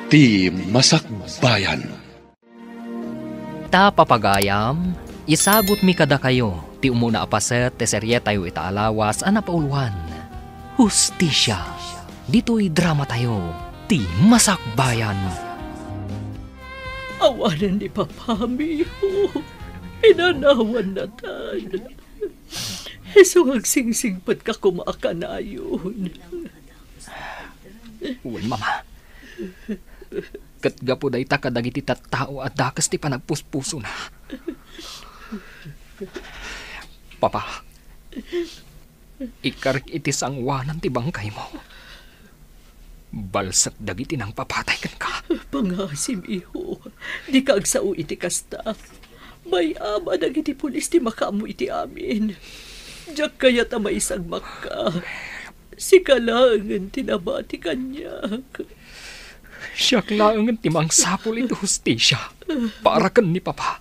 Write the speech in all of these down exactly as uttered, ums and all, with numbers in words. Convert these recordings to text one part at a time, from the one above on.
Ti Masakbayan. Ta papagayam, isagutmi kadakayo ti umuna a paset ti serietayo ita a lawas a napauluan, Hustisia. Ditoy dramatayo, Ti Masakbayan. Awanen ni Papa, miho. Inanawannatan. Isu nga agsingsingpetka koma a kanayon. Wen, Mama. Ket gapu dayta kadagiti tattao a dakes ti panagpuspusona. Papa, ikkarik iti sangoanan ti bangkaymo. Balsek dagiti nangpapatay kenka. Pangaasim, iho. Dika agsao iti kasta. Bay-am a dagiti pulis ti makaammo iti amin. Diak kayat a maisagmakka. Sika laengen ti nabati kaniak. Siak laengen ti mangsapul iti hustisia para ken ni Papa.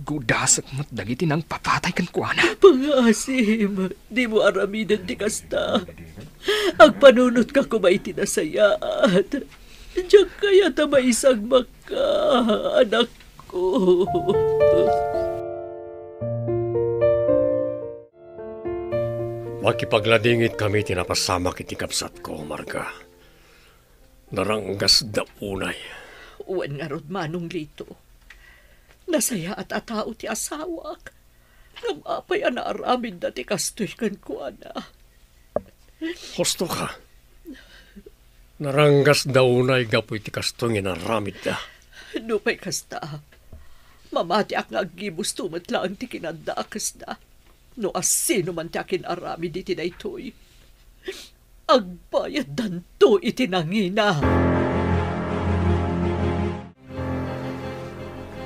Gudasek met dagiti nangpapatay kenkuana. Pangaasim, dimo aramiden ti kasta. Agpanunotka koma iti nasayaat. Diak kayat a maisagmakka, anakko. Makipagladingitkami ti napasamak iti kabsatko, Marga. Naranggasda unay. Wen ngarud, Manong Lito. Nasayaat a tao ti asawak. Ngem apay a naaramidda ti kastoy kenkuana? Husto ka. Naranggasda unay gapu iti kastoy nga inaramidda. Nupay kasta, mamatiak nga aggibusto met laeng ti kinadakesda. No asino man ti akin-aramid iti daytoy, agbayaddanto iti nangina.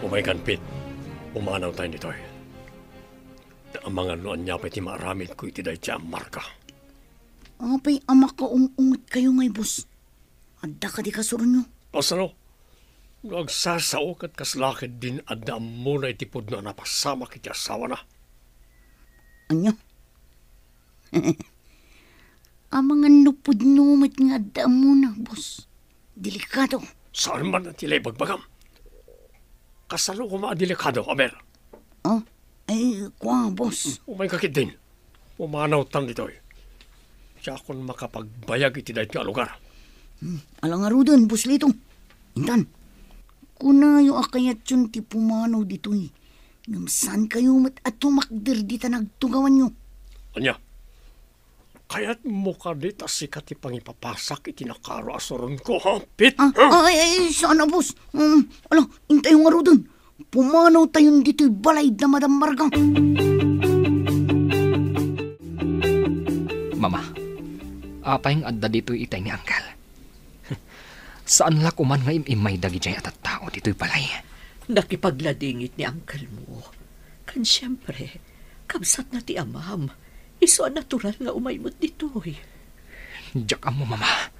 Umaykan, Pete. Pumanawtayon ditoy. Amangan no ania pay ti maaramidko iti daytoy a Marga. Apay a makaung-ungetkayo ngay, boss? Adda kadi kasuronyo? Kasano? No agsasao ket kasla ketdin adda ammona iti pudno a napasamak iti asawana. Ania? Amangan no pudno met nga adda ammona, boss. Delikado. Saan man ti ibagbagam? Kasano koma a delikado, aber? Ah, ay, kua, boss. Umayka ketdin. Pumanawtan ditoy. Diakon makapagbayag iti daytoy a lugar. Hmm, ala ngaruden, Boss Lito. Intan, kunayo a kayatyon ti pumanaw ditoy. Ngem saankayo met a tumakder dita nagtugawanyo. Ania? Kayatmo kadi ta sika ti pangipapasak iti nakaro a suronko, ha, Pete? Ah, ha? Ay, ay, saan a, boss. Um, ala, intayo ngaruden. Pumanawtayon ditoy balay da Madam Marga. Mama, apay nga adda ditoy itay ni Uncle? Saan la koman nga im-immay dagidiay a tattao ditoy balay? Nakipagladingit ni uncle mo. Kan siempre, kabsatna ti amam. Isu a natural nga umay met ditoy. Diak ammo, Mama.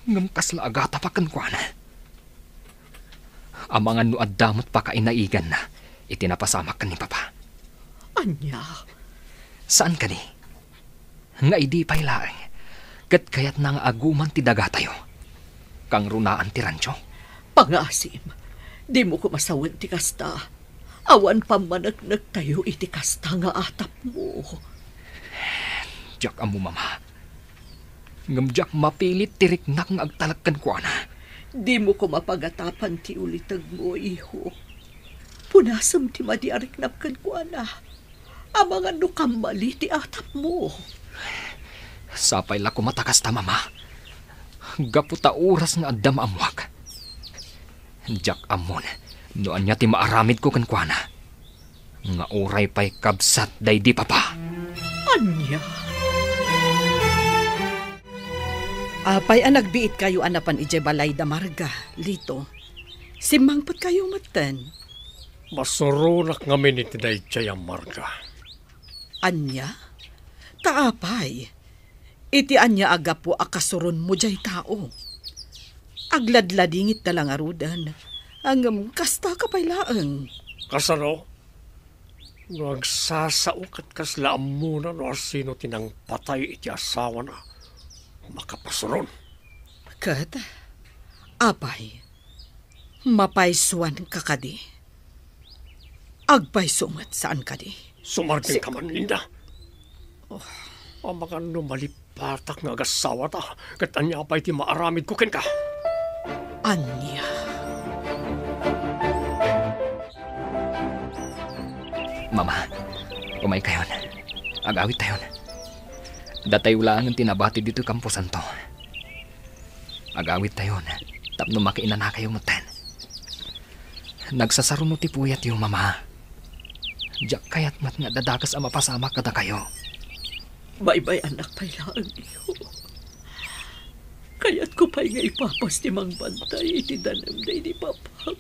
Ngem kasla agatapak kenkuana. Amangan no adda met pakainaiganna iti napasamak ken ni Papa. Ania? Saan kadi? Nga idi pay laeng, ket kayatna nga aguman ti dagatayo. Kangrunaan ti rancho. Pangaasim, dimo koma sawen ti kasta. Awan pammaneknektayo iti kasta nga atapmo. Diak ammo, Mama. Ngem diak mapilit ti riknak nga agtalek kenkuana. Dimo koma pagatapan ti ulitegmo, iho. Punasem ti madi a riknam kenkuana. Amangan no kammali ti atapmo. Sapay la koma ta kasta, Mama. Gapu ta oras nga adda maammoak. Diak ammon no ania ti maaramidko kenkuana. Nga uray pay kabsat daydi Papa. Ania? Apay a nagbiitkayo a napan idiay balay da Marga, Lito? Simmangpetkayo metten. Masuronak ngamin iti daydiay a Marga. Ania? Ta apay? Iti ania a gapu a kasuronmo diay tao? Agladladingit da la ngaruden, ngem kasta ka pay laeng. Kasano? No agsasao ket kasla ammona no asino ti nangpatay iti asawana, makapasuron. Ket Apay, mapaysuanka kadi? Agpayso met, saan kadi? Sumardengka man, Linda. Oh. Amangan no malipatak nga agasawata, ket ania pay ti maaramidko kenka? Ania? Mama, umaykayon. Agawidtayon. Datayo laengen ti nabati ditoy kamposanto. Agawidtayon tapno makiinanakayo metten. Nagsasaruno ti puyatyo, Mama. Diak kayat met nga adda dakes a mapasamak kadakayo. Baybay-annak pay laeng, iho. Kayatko pay nga ipapas ti mangbantay iti danem daydi papam.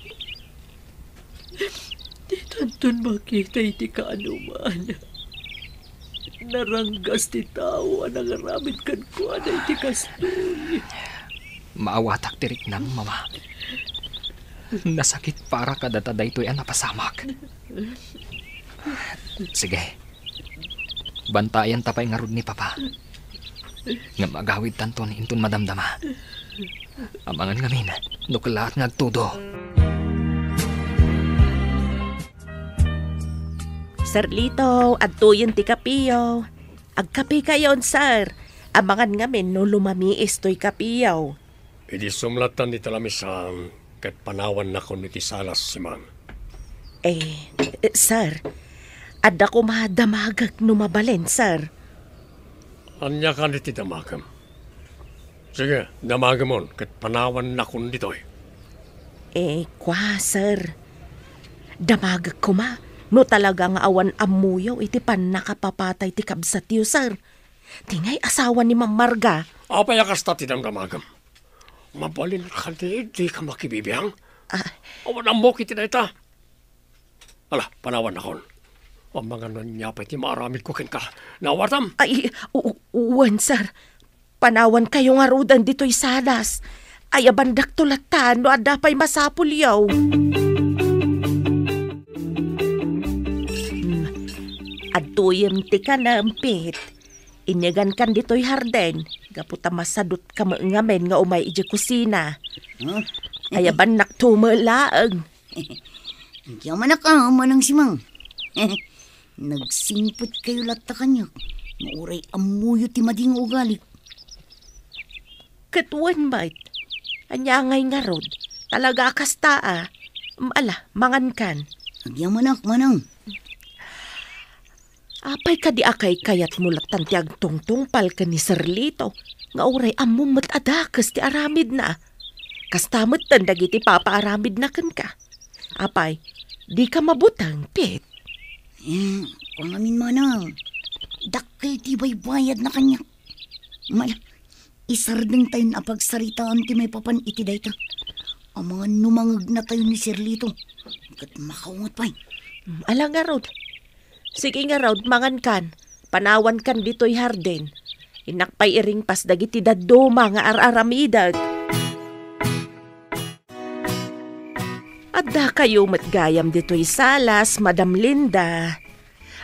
Ditanton makita iti kaanoman. Naranggas ti tao a nangaramid kenkuana iti kastoy. Maawatak ti riknam, Mama. Nasakit para kadata daytoy a napasamak. Sige. Bantayanta pay ngarud ni Papa. Ngem agawidtanton inton madamdama. Amangan ngamin no kellaat nga agtudo. Sir Lito, adtoyen ti kapiyo. Agkapikayon, sir. Amangan ngamin no lumamiis toy kapiyo. Idi sumlatan iti lamisan, ket panawannakon iti salas, Simang. Eh, eh, sir, adda koma damagek no mabalin, sir. Ania kadi ti damagem? Sige, damagemon, ket panawannakon ditoy. Eh, kua, sir. Damagek koma no talaga nga awan ammoyo iti pannakapapatay ti kabsatyo, sir. Ti ngay asawa ni Ma'am Marga. Apay a kasta ti damdamagem? Mabalin kadi dika makibibiang? Ah. Awan ammok iti dayta. Ala, panawannakon. Amangan no ania pay ti maaramidko kenka. Naawatam? Ay, u-, u-, wen, sir. Panawankayo ngaruden ditoy salas. Ayabandakto latta no adda pay masapulyo. Hmm. Adtoyem ti kanem, Pete. Inyagankan ditoy hardin, gapu ta masadutka met ngamin nga umay idiay kusina. Huh? Ayabannakto met laeng. Diak manak a, Manang Simang. Nagsingpetkayo latta kaniak, nga uray ammoyo ti madi nga ugalik. Ket wen met, ania ngay ngarud? Talaga a kasta a. Mm, ala, mangankan. Agyamanak, Manang. Apay kadi a kaykayatmo lattan ti agtungtungpal ken ni Sir Lito, nga uray ammom met a dakes ti aramidna? Kasta metten dagiti papaaramidna kenka. Apay, dika mabuteng, Pete? Eh, kua ngamin, Manang, dakkel ti baybayadna kaniak. Mala, isardengtayon a pagsaritaan ti maipapan iti dayta. Amangan no mangegnatayon ni Sir Lito, ket makaunget pay. Mm, ala ngarud. Sige ngarud, mangankan. Panawankan ditoy hardin. Innak pay iringpas dagiti dadduma nga ar-aramidek. Addakayo met gayam ditoy salas, Madam Linda.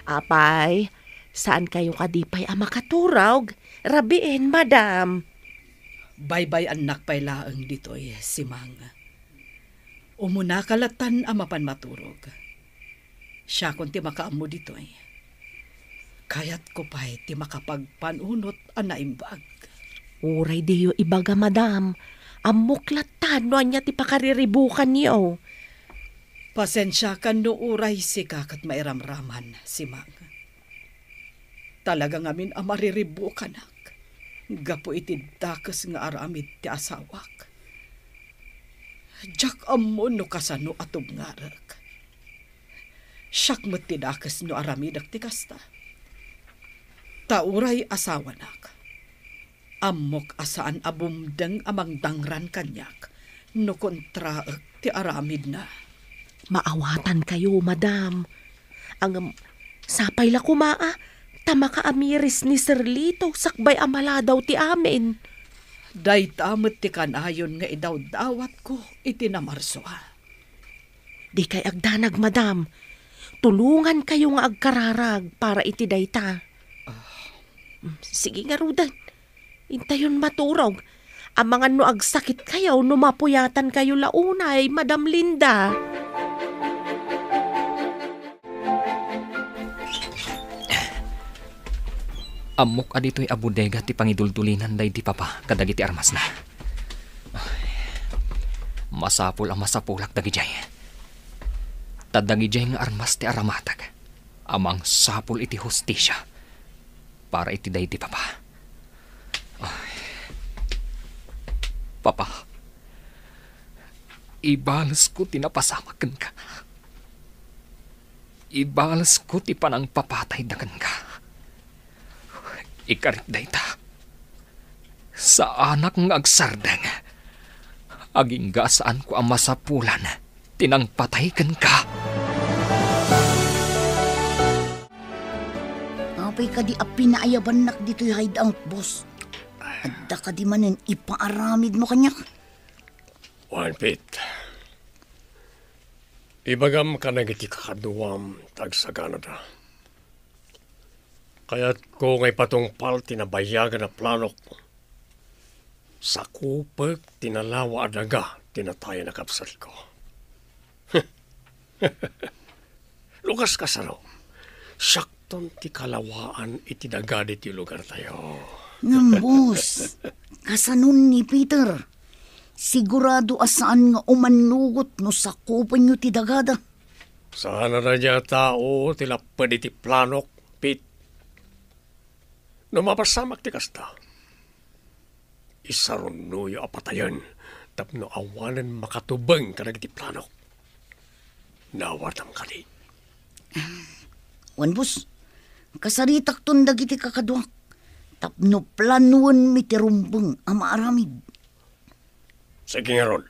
Apay, saankayo kadi pay a makaturog? Rabiin, Madam. Baybay-annak pay laeng ditoy, Simang. Umunaka lattan a mapan maturog. Siakon ti makaammo ditoy. Kayatko pay ti makapagpanunot a naimbag. Uray diyo ibaga, Madam. Ammok lattan no ania ti pakariribukanyo. Pasensiakan no uray sika ket mairamraman, Simang. Talaga ngamin a mariribukanak gapu iti dakes nga aramid ti asawak. Diak ammo no kasano a tubngarek. Siak met ti dakes no aramidek ti kasta. Ta uray asawanak, ammok a saan a bumdeng a mangdangran kaniak no kontraek ti aramidna. Maawatankayo, Madam. Ngem, sapay la koma a, ta makaamiris ni Sir Lito sakbay a maladaw ti amin. Dayta met ti kanayon nga idawdawatko iti namarsua. Dikay agdanag, Madam. Tulongankayo nga agkararag para iti dayta. Ah. Mm, sige ngaruden. Intayon maturog. Amangan no agsakitkayo no mapuyatankayo la unay, Madam Linda. Ammok a ditoy a bodega ti pangiduldulinan daydi papa kadagiti armasna. Masapul a masapulak dagidiay. Ta dagidiay nga armas ti aramatag a mangsapul iti hustisia para iti daydi papa. Ay. Papa, ibalesko ti napasamak kenka. Ibalesko ti panangpapatayda kenka. Ikarik dayta. Saanak nga agsardeng. Agingga a saanko a masapulan ti nangpatay kenka. Apay kadi a pinaayabannak ditoy hideout, boss? Adda kadi manen ipaaramidmo kaniak? Wen, Pete. Ibagam kadagiti kakaduam ta agsaganada. Kayatko nga ipatungpal ti nabayagan a planok. Sakupek ti nalawa a daga ti natayen a kabsatko. No kas-, kasano, siakton ti kalawaan iti daga ditoy lugartayo. Ngem, boss, kasanon ni Peter? Sigurado a saan nga umanugot no sakupenyo ti dagada. Saan a daydiay a tao ti lapped iti planok, Pete. No mapasamak ti kasta, isarunnoyo a patayen tapno awanen makatubeng kadagiti planok. Naawatam kadi? Wen, boss, kasaritakton dagiti kakaduak tapno planoenmi ti rumbeng a maaramid. Sige ngarud,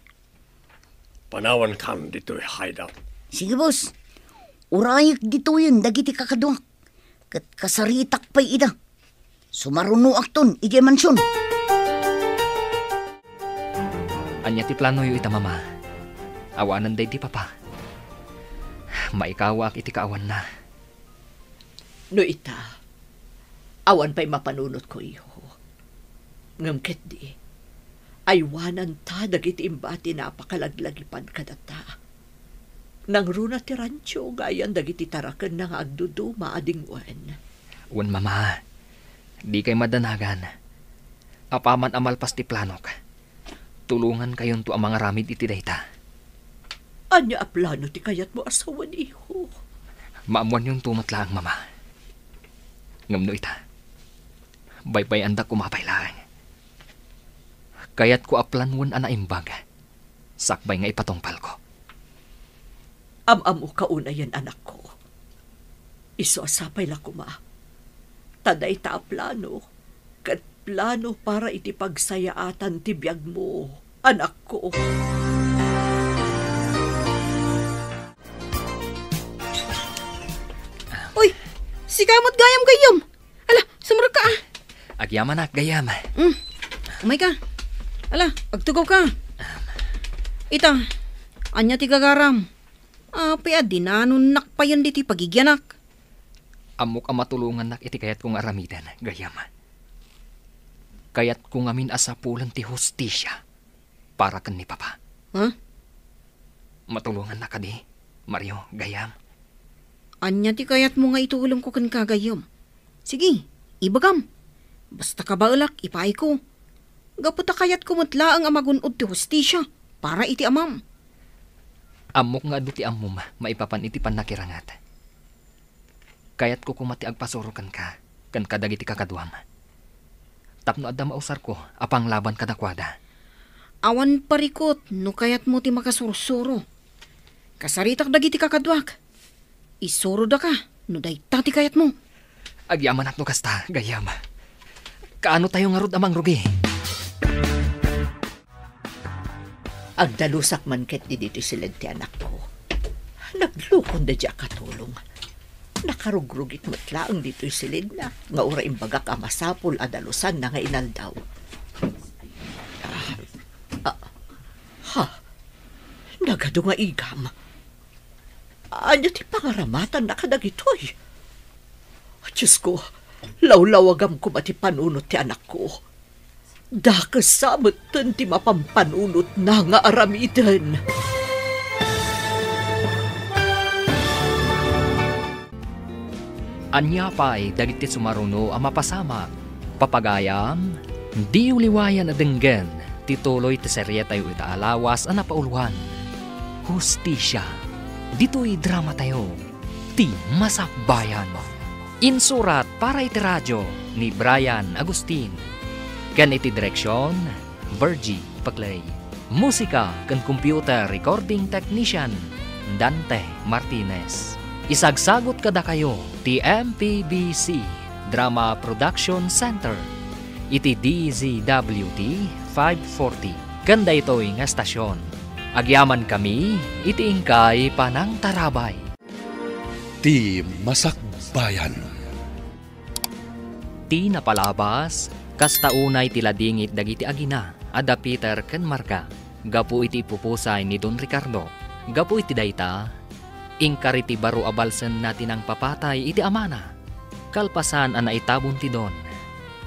panawankan ditoy hideout. Sige, boss. Urayek ditoyen dagiti kakaduak, ket kasaritak pay ida. Sumarunoakton idiay mansion. Ania ti planoyo ita, Mama? Awanen daydi papa. Maikawaak iti kaawanna. No ita, awan pay mapanunotko, iho. Ngem ketdi, aywananta dagiti imbati a napakalaglagipan kadata. Nangruna ti rancho nga ayan dagiti tarakenna nga agduduma a dingwen. Wen, Mama, dikay madanagan. Apaman a malpas ti planok, tulongankayonto a mangaramid iti dayta. Ania a plano ti kayatmo a sawen, iho? Maammoanyonto met laeng, Mama. Ngem no ita, baybay-andak koma pay laeng. Kayatko a planoen a naimbag sakbay nga ipatungpalko. Am-ammoka unayen, anakko. Isu a sapay la koma ta dayta a plano ket plano para iti pagsayaatan ti biagmo, anakko. Uy, sika met gayam, gayyem. Ala, sumrekka, ah. Agyamanak, gayyem. Mm. Umayka. Ala, agtugawka. Ita, ania ti gagaram? Apay a dinanonnak payen ditoy pagigianak? Ammok a matulongannak iti kayatko nga aramiden, gayyem. Kayatko ngamin a sapulen ti hustisia para ken ni Papa. Ha? Matulongannak kadi, Mario, gayyem? Ania ti kayatmo nga itulongko kenka, gayyem? Sige, ibagam. Basta kabaelak, ipaayko. Gapu ta kayatko met laeng a magun-od ti hustisia para iti amam. Ammok nga adu ti ammom maipapan iti pannakiranget. Kayatko koma ti agpasuro kenka ken kadagiti kakaduam tapno adda mausarko a panglaban kadakuada. Awan parikut no kayatmo ti makasursuro. Kasaritak dagiti kakaduak. Isurodaka no dayta ti kayatmo. Agyamanak no kasta, gayyem. Kaano tayo ngarud a mangrugi? Agdalusak man ketdi ditoy siled ti anakko. Naglukon daydiay a katulong. Nakarugrugit met laeng ditoy siledna nga uray imbagak a masapul a dalusanna nga inaldaw. Ah, ah, ha? Nagadu nga igam. Ania ti pangaramatanna kadagitoy? Diosko, lawlawagam koma ti panunot ti anakko. Dakes sa metten ti mapampanunotna nga aramiden. Ania pay dagiti sumaruno a mapasamak? Papagayam, diyo liwayan a denggen ti tuloy ti serietayo ita a lawas a napauluan, Hustisia. Ditoy dramatayo, Ti Masakbayan. Insurat para iti radio ni Brian Agustin, ken iti direksion, Virgie Paclay. Musika ken computer recording technician, Dante Martinez. Isagsagut kadakayo ti M P B C Drama Production Center iti D Z W T five forty. Ken daytoy nga estasion, agyamankami iti inkay panangtarabay. Ti Masakbayan. Ti napalabas, kasta unay ti ladingit dagiti agina a da Peter ken Marga gapu iti ipupusay ni Don Ricardo. Gapu iti dayta, inkari ti baro a balsenna ti nangpapatay iti amana. Kalpasan a naitabon ti Don,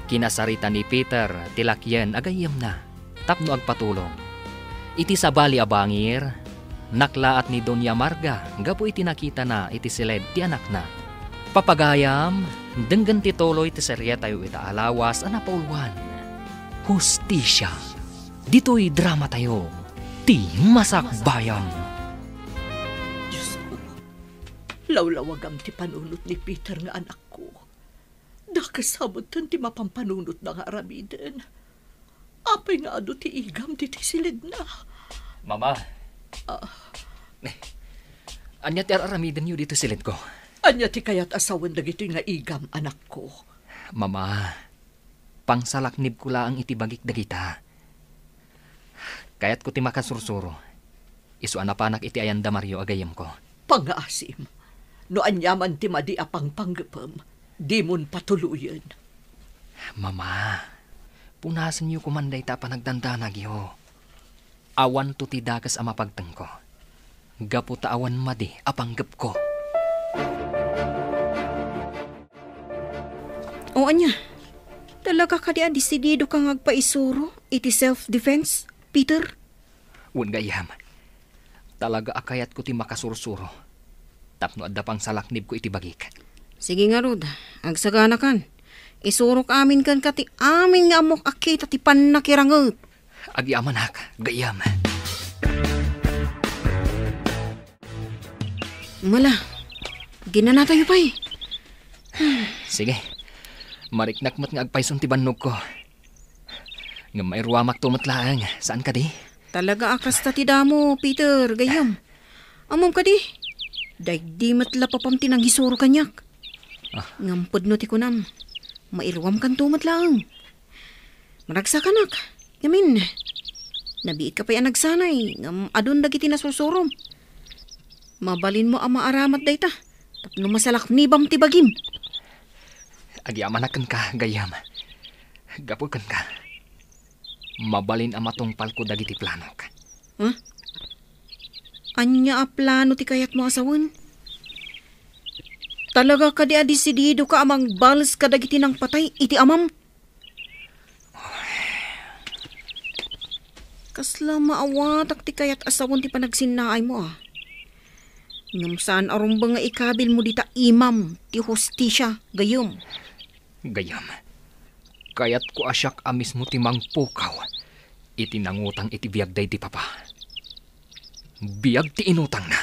kinasarita ni Peter ti lakyen a gayyemna tapno agpatulong. Iti sabali a bangir, naklaat ni Doña Marga gapu iti nakitana iti siled ti anakna. Papagayam, denggen ti tuloy ti serietayo ita a lawas a napauluan, Hustisia. Ditoy dramatayo, Ti Masakbayan. Diosko, lawlawagam ti panunot ni Peter nga anakko. Dakes sa metten ti mapampanunotna nga aramiden. Apay nga adu ti igam ditoy siledna? Mama. Ah. Ania ti ar-aramidenyo ditoy siledko? Ania ti kayat a sawen dagitoy nga igam, anakko? Mama, pangsalaknibko laeng iti bagik dagita. Kayatko ti makasursuro. Isu a napanak iti ayan da Mario a gayyemko. Pangngaasim, no aniaman ti madi a pangpanggepem, dimon patuloyen. Mama, punasenyo koman dayta a panagdandanagyo. Awanto ti dakes a mapagtengko, gapu ta awan madi a panggepko. O ania, talaga kadi a desididoka nga agpaisuro iti self-defense, Peter? Wen gayyem, talaga a kayatko ti makasursuro tapno adda pangsalaknibko iti bagik. Sige ngarud, agsaganakan. Isurok amin kenka ti amin nga ammok a kita ti pannakiranget. Agyamanak, gayyem. Mala, ginanatayo pay. Sige. Mariknak met nga agpayson ti bannogko. Ngem mairuamakto met laeng, saan kadi? Talaga a kasta ti damo, Peter, gayyem. Ammom kadi, daydi met la papam ti nangisuro kaniak. Ah. Ngem pudno ti kunam, mairuamkanto met laeng. Maragsakanak, ngamin, nabiit ka pay a nagsanay, ngem adun dagiti nasursurom. Mabalinmo a maaramat dayta, tapno masalaknibam ti bagim. Agyamanak kenka, gayyem. Gapu kenka, mabalin a matungpalko dagiti planok. Huh? Ania a plano ti kayatmo a sawen? Talaga kadi a desididoka a mangbales kadagiti nangpatay iti amam? Kasla maawatak ti kayat a sawen ti panagsinnaaymo, a. Ngem saan a rumbeng nga ikabilmo dita imam ti hustisia, gayyem. Gayyem, kayatko a siak a mismo ti mangpukaw iti nangutang iti biag daydi papa. Biag ti inutangna.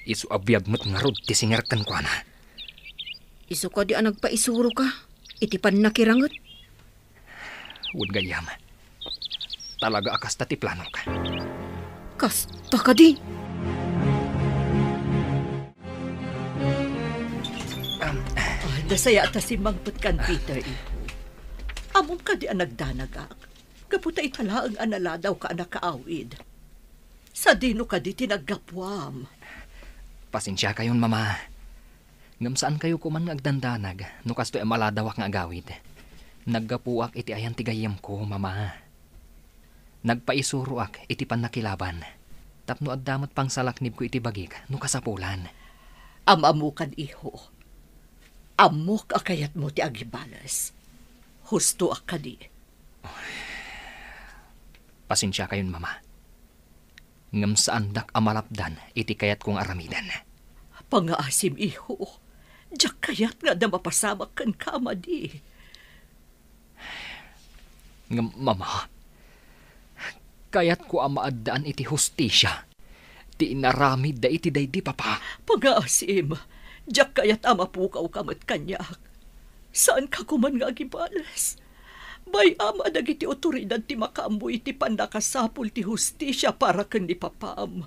Isu a biag met ngarud ti singer kenkuana. Isu kadi a nagpaisuroka iti pannakiranget? Wen gayyem, talaga a kasta ti planok. Kasta kadi? Ah, nasayaat a simmangpetkan, Peter, ipo. Ammom kadi a nagdanagak? Gapu ta ita laeng a naladawka a nakaawid. Sadino kadi ti naggapuam? Pasensiakayon, Mama. Ngem saankayo koman nga agdandanag no kastoy a maladawak nga agawid. Naggapuak iti ayan ti gayyemko, Mama. Nagpaisuroak iti pannakilaban tapno adda met pangsalaknibko iti bagik no kasapulan. Am-ammokan, iho. Ammok a kayatmo ti agibales. Hustoak kadi. Pasensiakayon, Mama. Ngem saandak a malapdan iti kayatko nga aramiden. Pangngaasim, iho. Diak kayat nga adda mapasamak kenka a madi. Ngem, Mama, kayatko a maaddaan iti hustisia ti inaramidda iti daydi Papa. Pangngaasim, diak kayat a mapukawka met kaniak. Saanka koman nga agibales. Bay-am a dagiti awtoridad ti makaammo iti pannakasapul ti hustisia para ken ni Papam.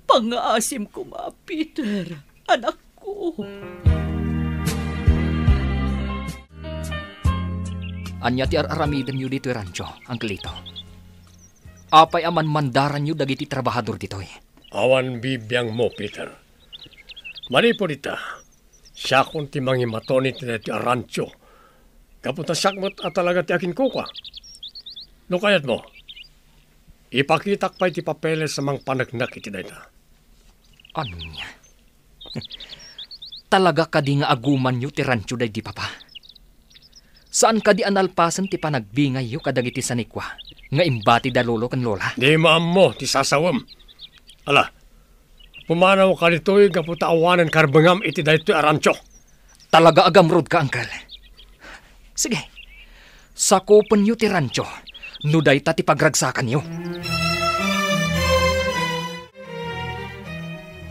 Pangngaasim koma, Peter, anakko. Ania ti ar-aramidenyo ditoy rancho, Uncle Lito? Apay a manmandaranyo dagiti trabahador ditoy? Awan bibiangmo, Peter. Manipud ita, siakon ti mangimaton iti daytoy a rancho. Gapu ta siak met a talaga ti aginkukua. No kayatmo, ipakitak pay ti papeles a mangpaneknek iti dayta. Ania? Talaga kadi nga agumanyo ti rancho daydi Papa? Saan kadi a nalpasen ti panagbingayyo kadagiti sanikua nga imbati da Lolo ken Lola? Di maammo ti sasawem. Ala, pumanawka ditoy gapu ta awanen karbengam iti daytoy a rancho. Talaga a gamrodka, Uncle. Sige, sakupenyo ti rancho no dayta ti pagragsakanyo.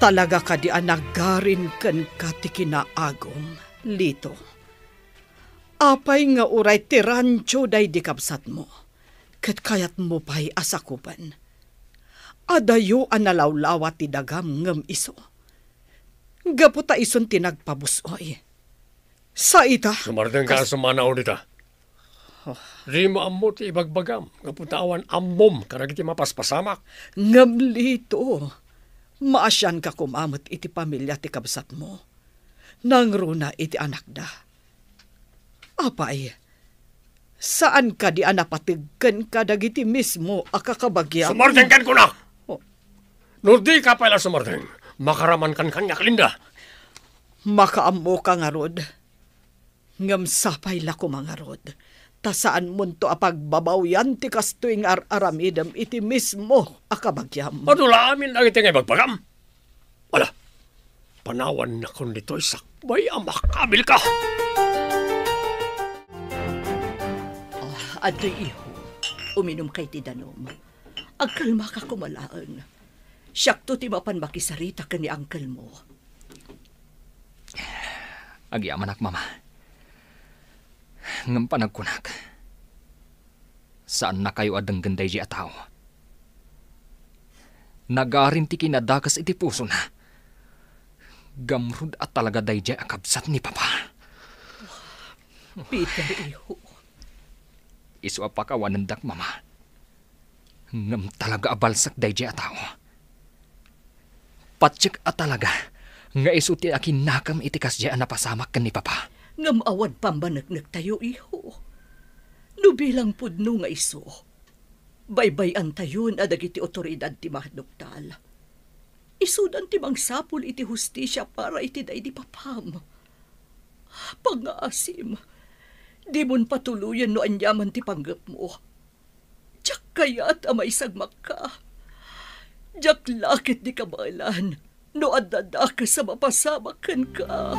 Talaga kadi a nagarin kenka ti kinaagum, Lito? Apay nga uray ti rancho daydi kabsatmo, ket kayatmo pay a sakupen? Adayo a nalawlawa ti dagam ngem isu. Gapu ta isun ti nagpabus-oy. Sa ita, Sumardengka kas- a sumanaw dita. Oh. Dimo ammo ti ibagbagam, gapu ta awan ammom kadagiti mapaspasamak. Ngem Lito, maasianka koma met iti pamilia ti kabsatmo. Nangruna iti anakda. Apay, saan kadi a napateg kenka dagiti mismo a kakabagiam? Sumardengkan kunak! Oh. No dika pay la sumardeng, makaramankan kaniak, Linda. Makaammoka ngarud. Ngem sapay la koma ngarud, ta saanmonto a pagbabawian ti kastoy nga ar-aramidem iti mismo a kabagiam. Adu la amin dagiti nga ibagbagam. Ala, panawannakon ditoy sakbay a makabilka. Ah, adtoy, iho. Uminumka iti danum. Agkalmaka koma laeng. Siakto ti mapan makisarita ken ni uncle mo. Agyamanak, Mama. Ngem panagkunak, saannakayo a denggen daydiay a tao. Nagarin ti kinadakes iti pusona. Gamrud a talaga daydiay a kabsat ni Papa. Peter, iho. Isu a pakawanendak, Mama. Ngem talaga a balsek daydiay a tao. Patiek a talaga nga isu ti akinnakem iti kasdiay a napasamak ken ni Papa. Ngem awan pammaneknektayo, iho. No bilang pudno nga isu, baybay-antayon a dagiti awtoridad ti maduktal. Isudan ti mangsapul iti hustisia para iti daydi papam. Pangngaasim, dimon patuloyen no aniaman ti panggepmo. Diak kayat a maisagmakka. Diak la ketdi kabaelan no adda dakes a mapasamak kenka.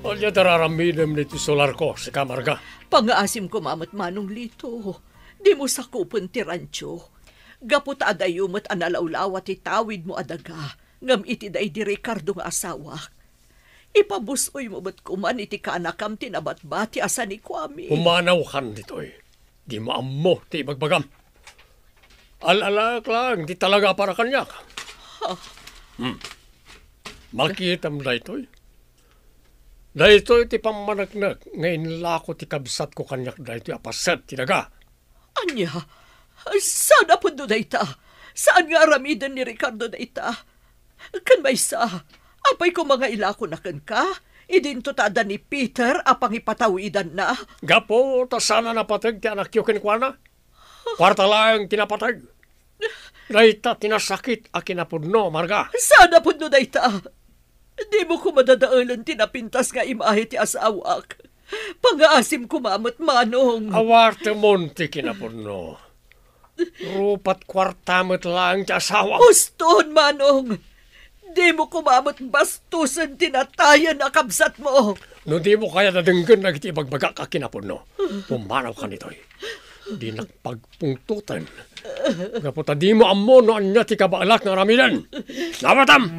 Ania ti ar-aramidem ditoy solarko, sika, Marga? Pangngaasim koma met, Manong Lito, dimo sakupen ti rancho. Gapu ta adayo met a nalawlawa ti tawidmo a daga, ngem iti daydi Ricardo nga asawak, ipabus-oymo met koman iti kaanakam ti nabatbati a sanikuami. Pumanawkan ditoy. Dimo ammo ti ibagbagam. Al-alaek laeng ti talaga a para kaniak. Ha? Hmm. Makitam daytoy. Daytoy ti pammaneknek nga inlako ti kabsatko kaniak daytoy a paset ti daga. Ania? Saan a pudno dayta? Saan nga aramiden ni Ricardo dayta? Ken maysa, apay koma nga ilakona kenka? Idinto ta adda ni Peter a pangipatawidanna. Gapu ta saan a napateg ti anakyo kenkuana. Kuarta laeng ti napateg. Dayta ti nasakit a kinapudno, Marga. Saan a pudno dayta? Dimo koma dadaelen ti napintas nga imahe ti asawak. Pangaasim koma met, Manong. Awartemon ti kinapudno. Rupat kuarta met laeng ti asawam. Uston, Manong! Dimo koma met bastosen ti natayen a kabsatmo. No dimo kayat a denggen dagiti ibagbagak a kinapudno, pumanawkan ditoy. Dinak pagpungtoten. Gapu ta dimo ammo no ania ti kabaelak nga aramiden. Nawatam!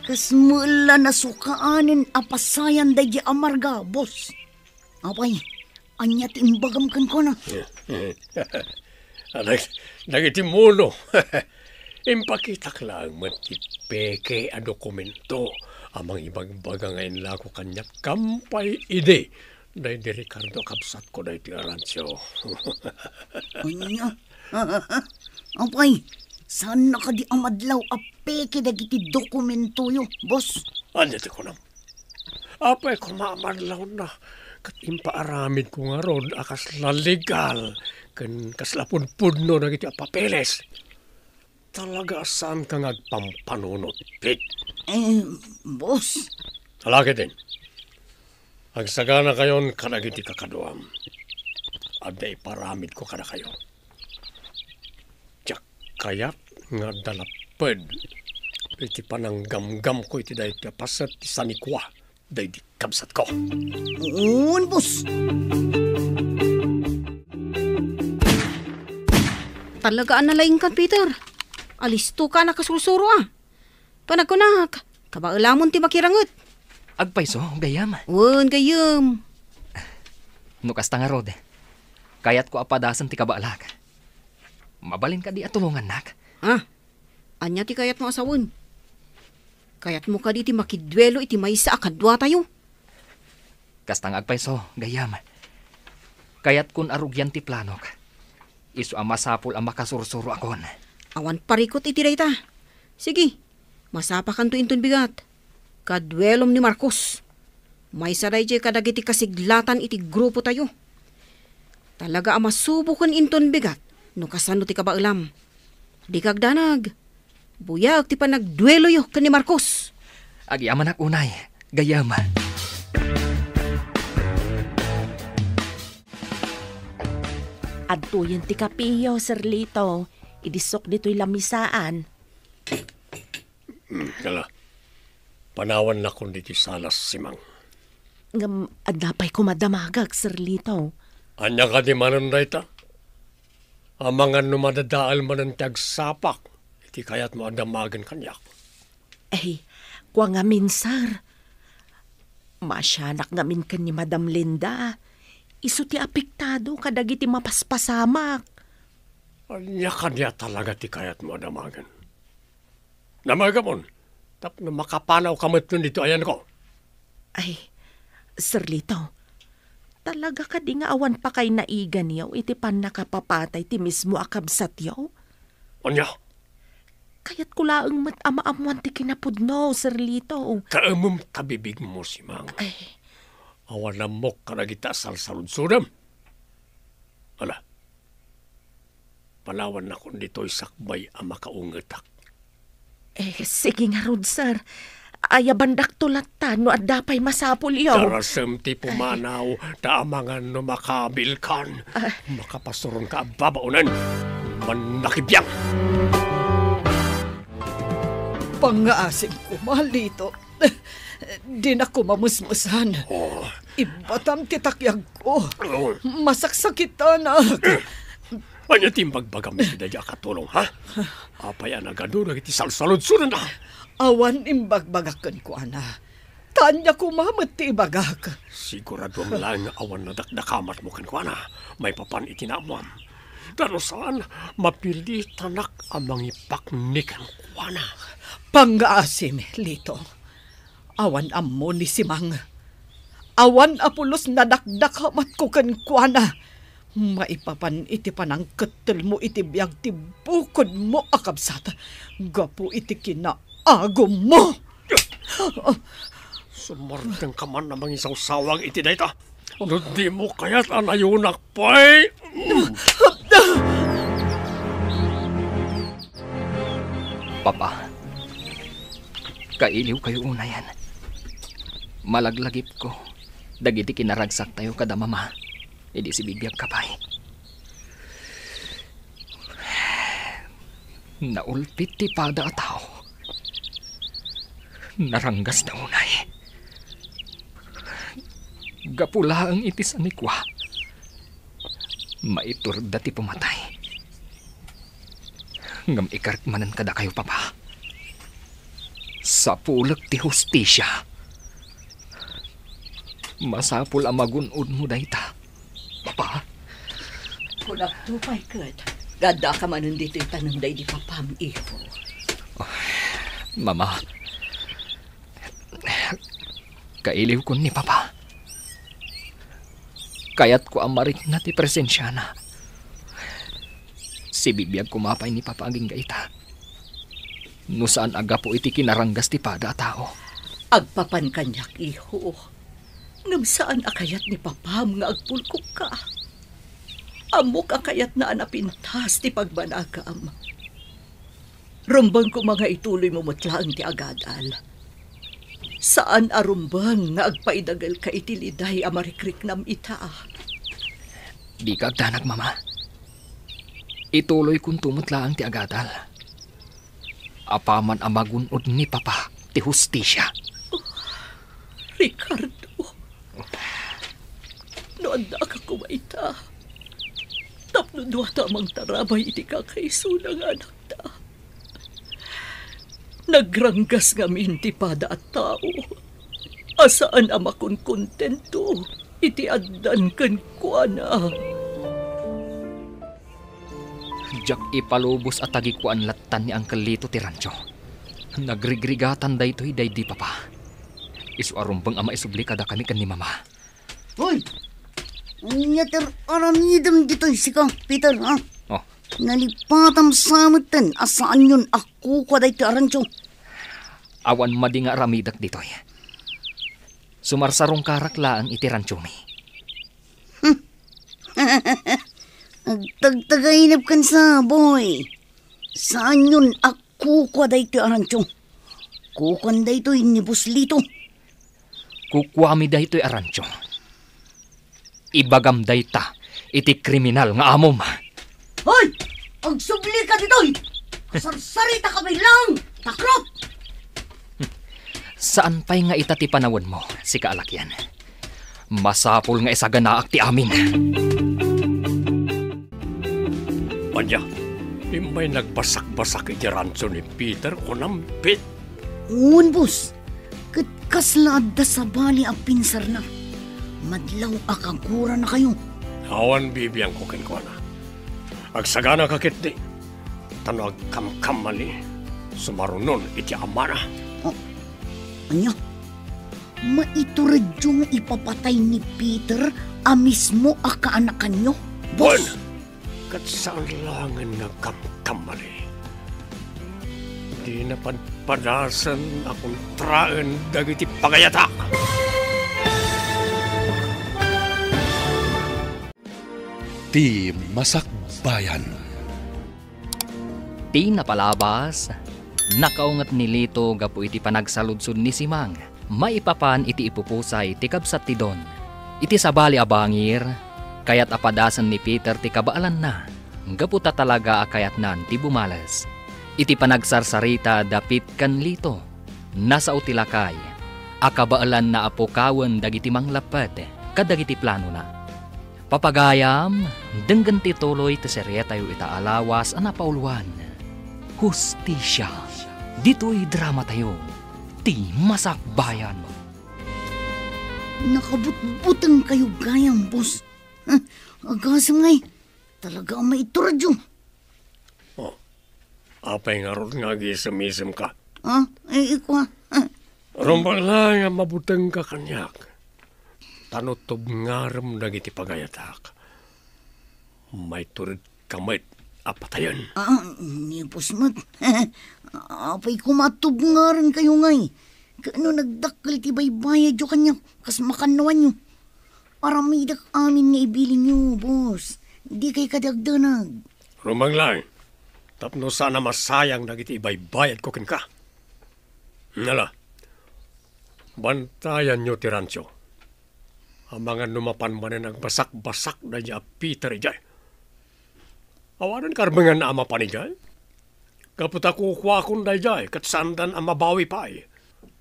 Kasla met la nasukaanen a pasayan daydi amarga, boss. Apay, ania ti imbagam kenkuana? Anak, dagiti muno. Impakitak laeng met ti peke a dokumento a mangibagbaga nga inlako kaniak kampay idi daydi Ricardo a kabsatko daytoy a rancho. Ania? Apay, saan na kadi a madlaw a peke dagiti dokumentoyo, boss? Ania ti kunam? Apay koma a madlawna, ket impaaramidko ngarud a kasla legal ken kasla pudpudno dagiti a papeles. Talaga a saanka nga agpampanunot, Pete. Eh, boss. Ala ketdin. Agsaganakayon kadagiti kakaduam. Adda iparamidko kadakayo. Diak kayat nga adda lapped iti pananggamgamko iti daytoy a paset ti sanikua daydi kabsatko. Wen, boss. Talaga a nalaingkan, Peter. Alistoka a nakasursuro, a. Panagkunak, kabaelamon ti makiranget. Agpayso, gayyem. Wen, gayyem. No kasta ngarud, kayatko a padasen ti kabaelak. Mabalin kadi a tulongannak? Ha? Ania ti kayatmo a sawen? Kayatmo kadi ti makiduelo iti maysa a kaduatayo? Kasta nga agpayso, gayyem. Kayatkon a rugian ti planok. Isu a masapul a makasursuro akon. Awan parikut iti dayta. Sige, masapakanto inton bigat. Kaduelom ni Marcos. Maysa daydiay kadagiti kasiglatan iti grupotayo. Talaga a masuboken inton bigat no kasano ti kabaelam. Dika agdanag. Buyaek ti panagdueloyo ken ni Marcos. Agyamanak unay, gayyem. Adtoyen ti kapeyo, Sir Lito. Idisok ditoy lamisaan. Hmm, hala. Panawannakon ditoy salas, Simang. Ngem adda pay koma damagek, Sir Lito. Ania kadi manen dayta? Amangan no madadael manen ti agsapak iti kayatmo a damagen kaniak. Ay, kua ngamin, sir. Maasianak ngamin ken ni Madam Linda. Isu ti apektado kadagiti mapaspasamak. Ania kadi a talaga ti kayatmo a damagen? Damagem, tapno makapanawka metten ditoy ayanko. Ay, Sir Lito, talaga kadi nga awan pakaynaiganyo iti pannakapapatay ti mismo a kabsatyo? Ania? Kayatko laeng met a maammoan ti kinapudno, Sir Lito. Kaemem ta bibigmo, Simang. Ay. Awan ammok kadagita a salsaludsodem. Ala, panawannakon ditoy sakbay a makaungetak. Eh, sige ngarud, sir. Ayabandakto latta no adda pay masapulyo. Darasem ti pumanaw, ta amangan no makaabilkan. Ah. Makapasuronka a babaonen. Mannakibiang! Pangngaasim koma, Lito. Dinak koma mesmesan. Oh. Ibbatam ti takyagko. Oh. Masaksakitanak. Ania ti imbagbagam iti daydi a katulong, ha? Apay a nagadu dagiti salsaludsodanna? Awan imbagbagak kenkuana. Ta ania koma met ti ibagak. Siguraduem laeng nga awan nadakdakamatmo kenkuana maipapan iti naammoam. Ta no saan, mapilitanak a mangipakni kenkuana. Pangngaasim, Lito. Awan ammo ni Simang. Awan a pulos nadakdakamatko kenkuana. Maipapan iti panangkettelmo iti biag ti bukodmo a kabsat gapu iti kinaagummo. Sumardengka man a mangisawsawag iti dayta. No dimo kayat a nayonak pay. Papa, Kailiwkayo unayen. Malaglagipko dagiti kinaragsaktayo kada mama idi sibibiagka pay. Naulpit ti pada a tao. Naranggasda unay. Gapu laeng iti sanikua, maituredda ti pumatay. Ngem ikarek manen kadakayo, Papa. Sapulek ti hustisia. Masapul a magun-odmo dayta, Papa. Kunakto pay ket, nga addaka manen ditoy tanem daydi papam, iho. Mama, kailiwkon ni Papa. Kayatko a marikna ti presensiana. Sibibiag koma pay ni Papa agingga ita. No saan a gapu iti kinaranggas ti pada a tao. Agpapan kaniak, iho. Ngem saan a kayat ni Papam nga agpulkokka. Ammok a kayatna a napintas ti pagbanagam. Rumbeng koma nga ituloymo met laeng ti agadal. Saan a rumbeng nga agpaidagelka iti liday a marikriknam ita. Dika agdanag, Mama. Ituloykonto met laeng ti agadal. Apaman a magun-od ni Papa ti hustisia. Ricardo, no addaka koma ita, tapno duata a mangtarabay iti kakaisuna nga anakta. Nagranggas ngamin ti pada a tao a saan a makonkontento iti addan kenkuana. Diak ipalubos a tagikuan lattan ni Uncle Lito ti rancho. Nagrigrigatan daytoy daydi Papa. Isu a rumbeng a maisubli kadakami ken ni Mama. Hoy! Ania ti aramidem ditoy sika, Peter, ha? Oh. Nalipatam sa metten a saanyon a kukua daytoy a rancho. Awan madi nga aramidek ditoy. Sumarsarungkarak laeng iti ranchomi. Agtagtagainep ken sa, boy. Saanyon a kukua daytoy a rancho. Kukuan daytoy ni Boss Lito. Kukuami daytoy a rancho. Ibagam dayta iti kriminal nga amom. Hoy! Agsubli ka ditoy! Sarsarita ka bilang, takrot! Saan pay nga ita ti panawenmo, sika a lakian. Masapul nga isaganaak ti amin. Ania, immay nagbasakbasak iti rancho ni Peter, kunam, Pete? Wen, boss. Ket kasla adda sabali a pinsarna. Madlaw a kaguranakayo. Awan bibiangko kenkuana. Agsaganaka ketdi, ta no agkamkamali, sumarunon iti amana. Oh, ania? Maituredyo nga ipapatay ni Peter a mismo a kaanakanyo, boss? Wen! Ket saan laengen nga agkamkamali. Dina padpadasen a kontraen dagiti pagayatak. Ti Masakbayan. Ti napalabas, nakaunget ni Lito gapu iti panagsaludsod ni Simang maipapan iti ipupusay ti kabsat ti Don. Iti sabali a bangir, kayat a padasen ni Peter ti kabaelanna, gapu ta talaga a kayatnan ti bumales. Iti panagsarsarita dapit ken Lito, nasao ti lakay a kabaelanna a pukawen dagiti mangleppet kadagiti planona. Papagayam, denggen ti tuloy ti serietayo ita a lawas a napauluan, Hustisia. Ditoy dramatayo, Ti Masakbayan. Nakabutbutengkayo gayam, boss. Huh, agasem ngay, talaga a maituredyo. Oh, apay ngarud nga agisem-isemka? Ah, eh, ikua. Rumbeng laeng a mabutengka kaniak. Ta no tubngarem dagiti pagayatak, maituredka met a patayen. Ah, ni boss met. Apay koma a tubngarenkayo ngay? Ket no nagdakkel ti baybayadyo kaniak, kas makannawanyo. Aramidek amin nga ibilinyo, boss. Dikay kadi agdanag. Rumbeng laeng, tapno saan a masayang dagiti ibaybayadko kenka. Ala, bantayanyo ti rancho. Amangan no mapan manen agbasakbasak daydiay a Peter idiay. Awanen karbenganna a mapan idiay. Gapu ta kukuakon daydiay ket saandan a mabawi pay.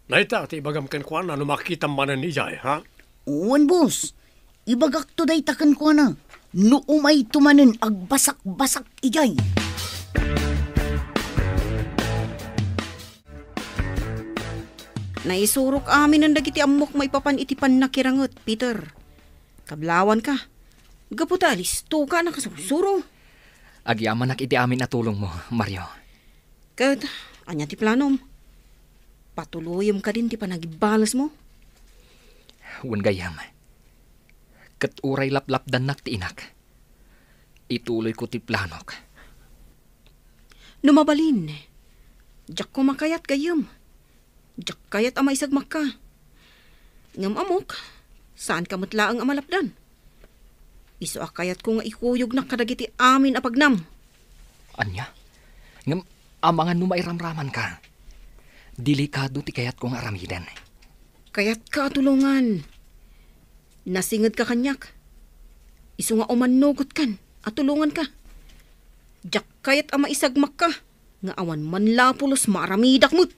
Dayta ti ibagam kenkuana no makitam manen idiay, ha? Wen, boss. Ibagakto dayta kenkuana no umayto manen agbasakbasak idiay. Naisurok aminen dagiti ammok maipapan iti pannakiranget, Peter. Kablawanka. Gapu ta alistoka a nakasursuro. Agyamanak iti amin a tulongmo, Mario. Ket ania ti planom? Patuloyem kadin ti panagbalesmo? Wen gayyem. Ket uray laplapdannak ti inak, ituloyko ti planok. No mabalin, diak koma kayat gayyem. Diak kayat a maisagmakka. Ngem ammok, saanka met laeng a malapdan. Isu a kayatko nga ikuyognak kadagiti amin a pagnam. Ania? Ngem amangan no mairamramanka. Delikado ti kayatko nga aramiden. Kayatka a tulongan. Nasingedka kaniak. Isu nga umannogotkan a tulonganka. Diak kayat a maisagmakka nga awan man la a pulos maaramidak met.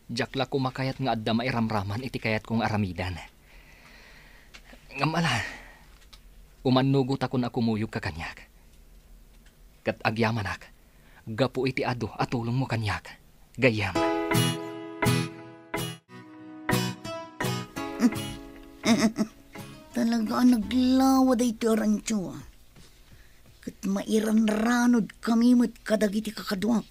Diak la koma kayat nga adda mairamraman iti kayatko nga aramiden. Ngem ala, umannogotakon a kumuyogka kaniak. Ket agyamanak, gapu iti adu a tulongmo kaniak, gayyem. Talaga a naglawa daytoy a rancho, a. Ket mairanranod kami met kadagiti kakaduak.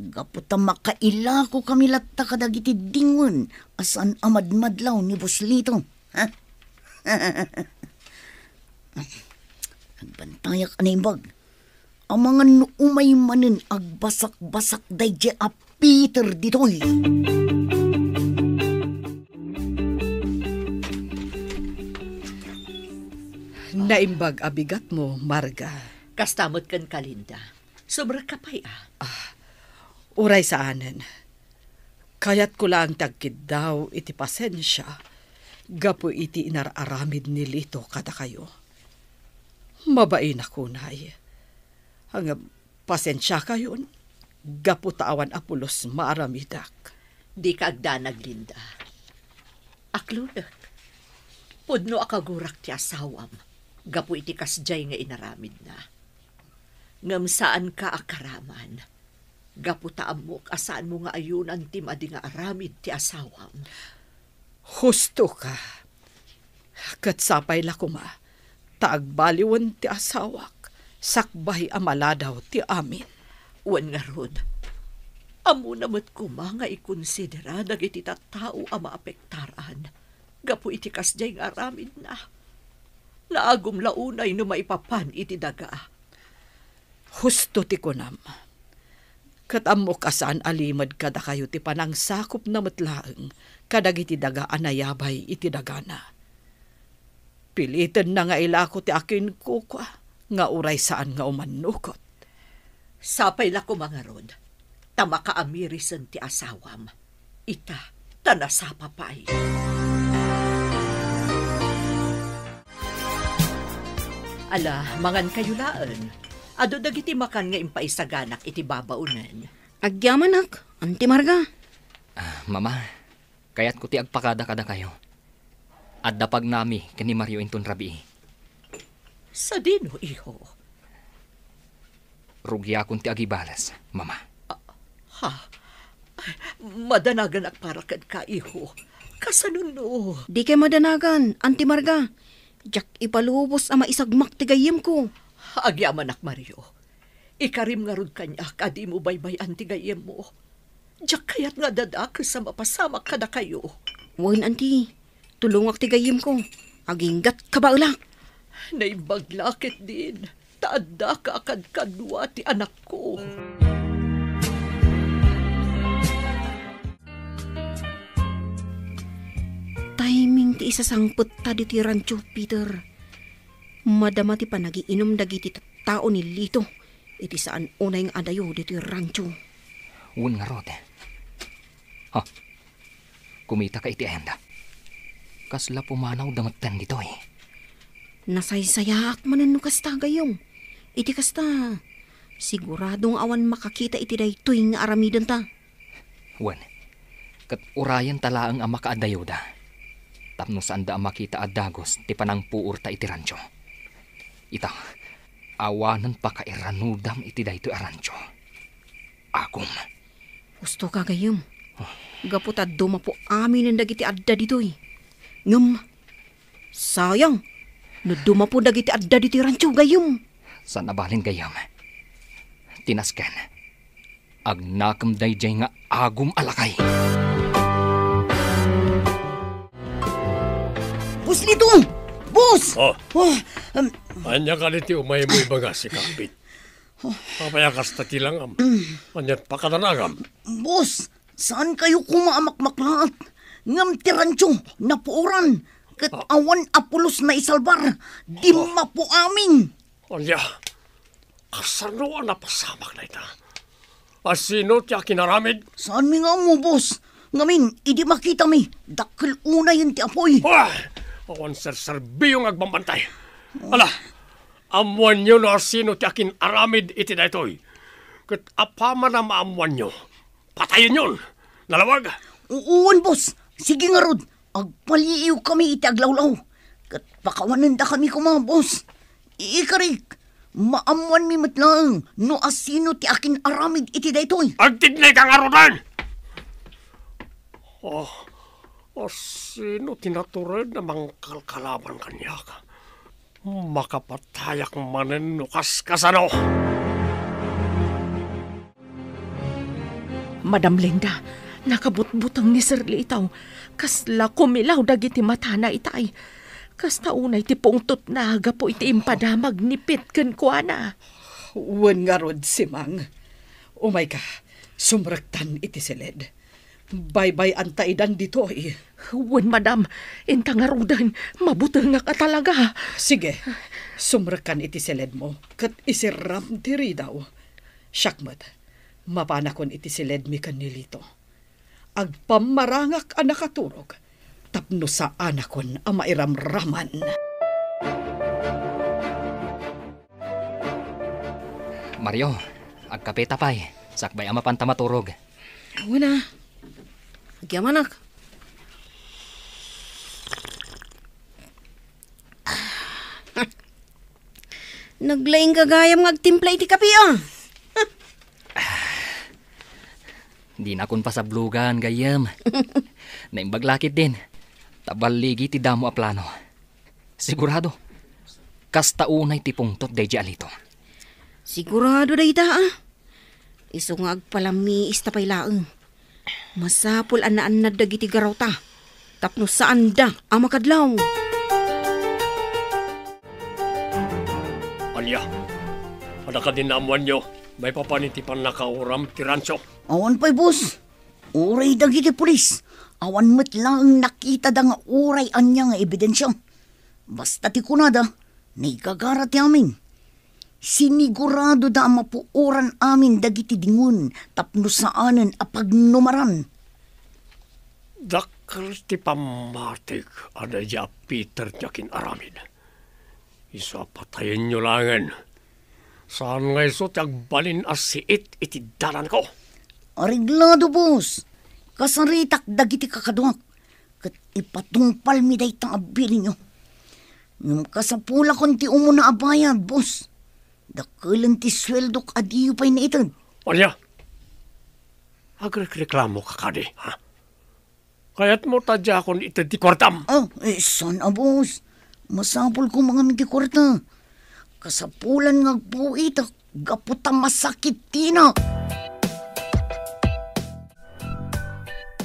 Gapu ta makailako kami latta kadagiti dingwen a saan a madmadlaw ni Boss Lito. Ha? Agbantayak a naimbag. Amangan no umay manen agbasakbasak daydiay a Peter ditoy. Naimbag a bigatmo, Marga. Kasta met kenka, Linda. Sobra ka pay, a. Ah, uray saanen. Kayatko laeng ti agkiddaw iti pasensia gapu iti inar-aramid ni Lito kadakayo. Mabainak unay. Ngem pasensiakayon gapu ta awan a pulos maaramidak. Dika agdanag, Linda. Aklodek. Pudno a kagurak ti asawam gapu iti kasdiay nga inaramidna. Ngem saanka a karaman. Gapu ta ammok a saanmo nga ayunan ti madi nga aramid ti asawam. Husto ka. Ket sapay la koma ta agbaliwen ti asawak sakbay a maladaw ti amin. Wen ngarud, ammona met koma nga ikonsidera dagiti tattao a maapektaran gapu iti kasdiay nga aramidna. Naagum la unay no maipapan iti daga. Husto ti kunam. Ket ammok a saan a limed kadakayo ti panangsakopna met laeng kadagiti daga a nayabay iti dagana. Pilitenna nga ilako ti akinkukua nga uray saan nga umannukot. Sapay la koma ngarud, ta makaamirisen ti asawam. Ita, ta nasapa pay. Ala, mangankayo laeng. Adu dagiti makan nga impaisaganak iti babaonen. Agyamanak, Auntie Marga. Ah, Mama, kayatko ti agpakada kadakayo. Adda pagnami ken ni Mario inton rabii. Sadino, iho? Rugiakon ti agibales, Mama. Ah, ha? Ay, madanaganak para kenka, iho. Kasano no? Dikay madanagan, Auntie Marga. Diak ipalubos a maisagmak ti gayyemko. Agyamanak, Mario. Ikarim ngarud kaniak a dimo baybay-an ti gayyemmo. Diak kayat nga adda dakes a mapasamak kadakayo. Wen, Auntie. Tulongak ti gayyemko. Aginggat kabaelak. Naimbag la ketdin, ta addaka a kadkadua ti anakko. Timing ti isasangpetta ditoy rancho, Peter. Madama ti panagiinum dagiti tattao ni Lito iti saan unay nga adayo ditoy rancho. Wen ngarud, Ha? Kumitaka iti ayanda. Kasla pumanawda metten ditoy. Nasaysayaak manen no kasta, gayyem. Iti kasta, sigurado nga awan makakita iti daytoy nga aramidenta. Wen, ket urayenta laeng a makaadayoda, tapno saanda a makita a dagus ti panangpuorta iti rancho. Ita, awanen pakairanudam iti daytoy a rancho. Agum. Husto ka, gayyem. Gapu ta dumapo aminen dagiti adda ditoy. Ngem, sayang, no dumapo dagiti adda ditoy rancho, gayyem. Saan a balin, gayyem. Ti nasken, agnakem daydiay nga agum a lakay. Boss Lito! Boss! Oh. Oh, um, Ania kadi ti umaymo ibaga, Kapit? Apay a kasta ti langam? Ania ti pakadanagam? Boss, saan kayo koma a makmaklaat? Ngem ti rancho, napuoran. Ket Ah. awan a pulos naisalbar. Dimmapo amin. Ania? Kasano a napasamak dayta? A sino ti akinaramid? Saanmi nga ammo, boss. Ngamin, idi makitami, dakkel unayen ti apuy. Ah! Awan serserbio nga agbambantay. Ala, ammoanyo no a sino ti akin-aramid iti daytoy. Ket apaman a maammoanyo, patayenyon. Nalawag? U-, uwan, boss. Sige ngarud, agpaliiwkami iti aglawlaw. Ket pakawanendakami koma, boss. Ikarik, maammoanmi met laeng no a sino ti akin-aramid iti daytoy. Agtignay ka ngaruden! Oh, a sino ti natured a mangkalkalaban kaniak? Makapatayak manen no kaskasano! Madam Linda, nakabutbuteng ni Sir Lito. Kasla kumilaw dagiti matana itay. Kasta unay ti pungtotna gapu iti impadamag ni Pete kenkuana. Wen ngarud, Simang. Umayka, sumrektan iti siled. Baybay-anta idan ditoy. Wen, madam, inta ngaruden, mabutengak a talaga. Sige, sumrekkan iti siledmo, ket isirram ti ridaw. Siak met, mapanakon iti siledmi ken ni Lito. Agpammarangak a nakaturog, tapno saanakon a mairamraman. Mario, agkapeta pay. Sakbay a mapanta maturog. Awan a. Agyamanak. Naglaing gagayam nga agtimpla iti kape, a. Dinakon pasablogan, gayyem. Naimbag la ketdin. Ta balligi ti damo a plano. Sigurado, kasta unay ti pungtot daydiay a Lito. Sigurado dayta, a. Isu nga agpalamiista pay laeng. Masapul a naannad dagiti garawta tapno saanda a makadlaw. Ania? Adda kadi naammoanyo maipapan iti pannakauram ti rancho? Awan pay, boss. Uray dagiti pulis, awan met laeng nakitada nga uray ania nga ebidensia. Basta ti kunada, naigagara ti amin. Siniguradoda a mapuoran amin dagiti dingon tapno saanen a pagnumaran. Dakkel ti pammatik a daydiay a Peter ti akin-aramid. Isu a patayenyo laengen. Saan nga isu ti agbalin a siit iti dalanko. Areglado, boss. Kasaritak dagiti kakaduak, ket ipatungpalmi dayta a bilinyo. Ngem kasapulakon ti umuna a bayad, boss. Dakkelen ti sueldok a diyo pay naited. Ania? Agrekreklamoka kadi, ha? Kayatmo ta diakon ited ti kuartam? Oh, eh, saan a, boss. Masapul koma ngamin ti kuarta. Kasapulan nga agpuitak gapu ta masakit tina.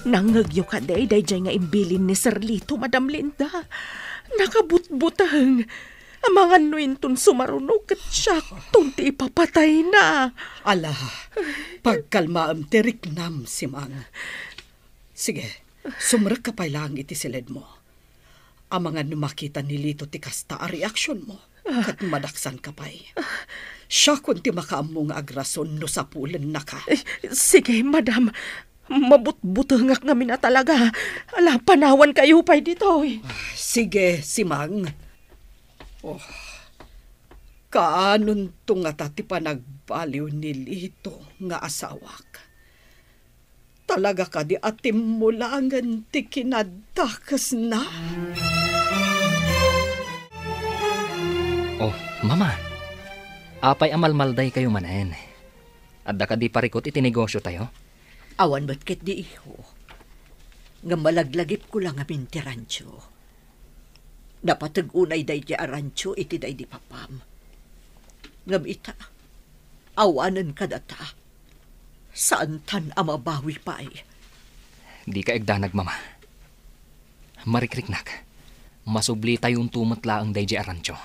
Nangngegyo kadi daydiay nga imbilin ni Sir Lito, Madam Linda? Nakabutbuteng. Amangan no inton sumaruno ket siakton ti ipapatayna. Ala, pagkalmaem ti riknam, Simang. Sige, sumrekka pay laeng iti siledmo. Amangan no makita ni Lito ti kasta a reaksionmo, ket madaksanka pay. Siakon ti makaammo nga agrason no sapulennaka. Eh, sige, madam. Mabutbutengak ngamin a talaga. Ala, panawankayo pay ditoy. Sige, Simang. Oh, kaanonto ngata ti panagbaliw ni Lito nga asawak? Talaga kadi a timmulangen ti kinadakesna? Oh, Mama. Apay a malmaldaykayo manen? Adda kadi parikut iti negosiotayo? Awan met ketdi, iho. Ngem malaglagipko la ngamin ti rancho. Napateg unay daydi a rancho iti daydi papam. Ngem ita, awanen kadata, saantan a mabawi pay. Dika agdanag, Mama. Marikriknak. Masublitayonto met laeng daydi a rancho.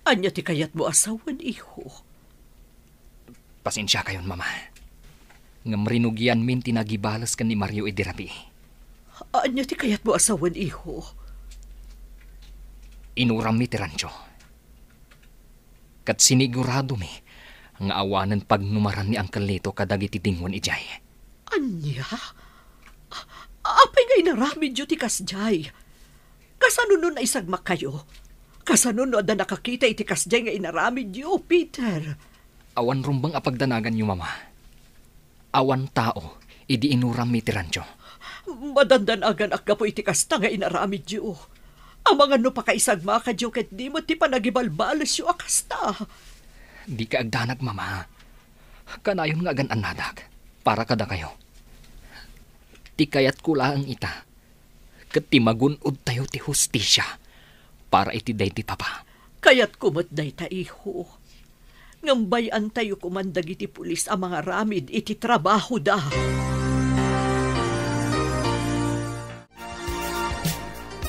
Ania ti kayatmo a sawen, iho? Pasensiakayon, Mama. Ngem rinugianmin ti nagibales ken ni Mario idi rabii. Ania ti kayatmo a sawen, iho? Inurammi ti rancho. Ket siniguradomi nga awanen pagnumaran ni Uncle Lito kadagiti dingon idiay. Ania? A-, apay nga inaramidyo ti kasdiay? Kasano no naisagmakkayo? Kasano no adda nakakita iti kasdiay nga inaramidyo, Peter? Awan rumbeng a pagdanaganyo, Mama. Awan tao idi inurammi ti rancho. Madandanaganak gapu iti kasta nga inaramidyo. Amangan no pakaisagmakadyo ket di met ti panagibalbalesyo a kasta. Dika agdanag, Mama. Kanayon nga agan-annadak para kadakayo. Ti kayatko laeng ita, ket ti magun-odtayo ti hustisia para iti daydi papa. Kayatko met dayta, iho. Ngem bay-antayo koman dagiti pulis a mangaramid iti trabahoda.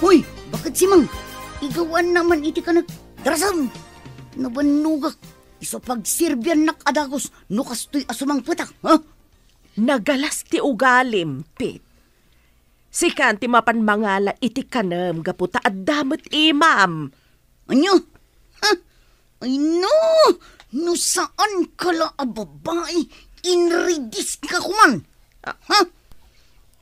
Hoy, bakit Simang? Igawan naman iti kanak. Darasam! Nabannogak. Isu pagserbiannak a dagus no kastoy a sumangpetak, ha? Nagalas ti ugalim, Pete. Sikan ti mapan mangala iti kanem gapu ta adda met imam. Ania? Ha? Ay no! No saanka la a babai, inridiska koman. Ha?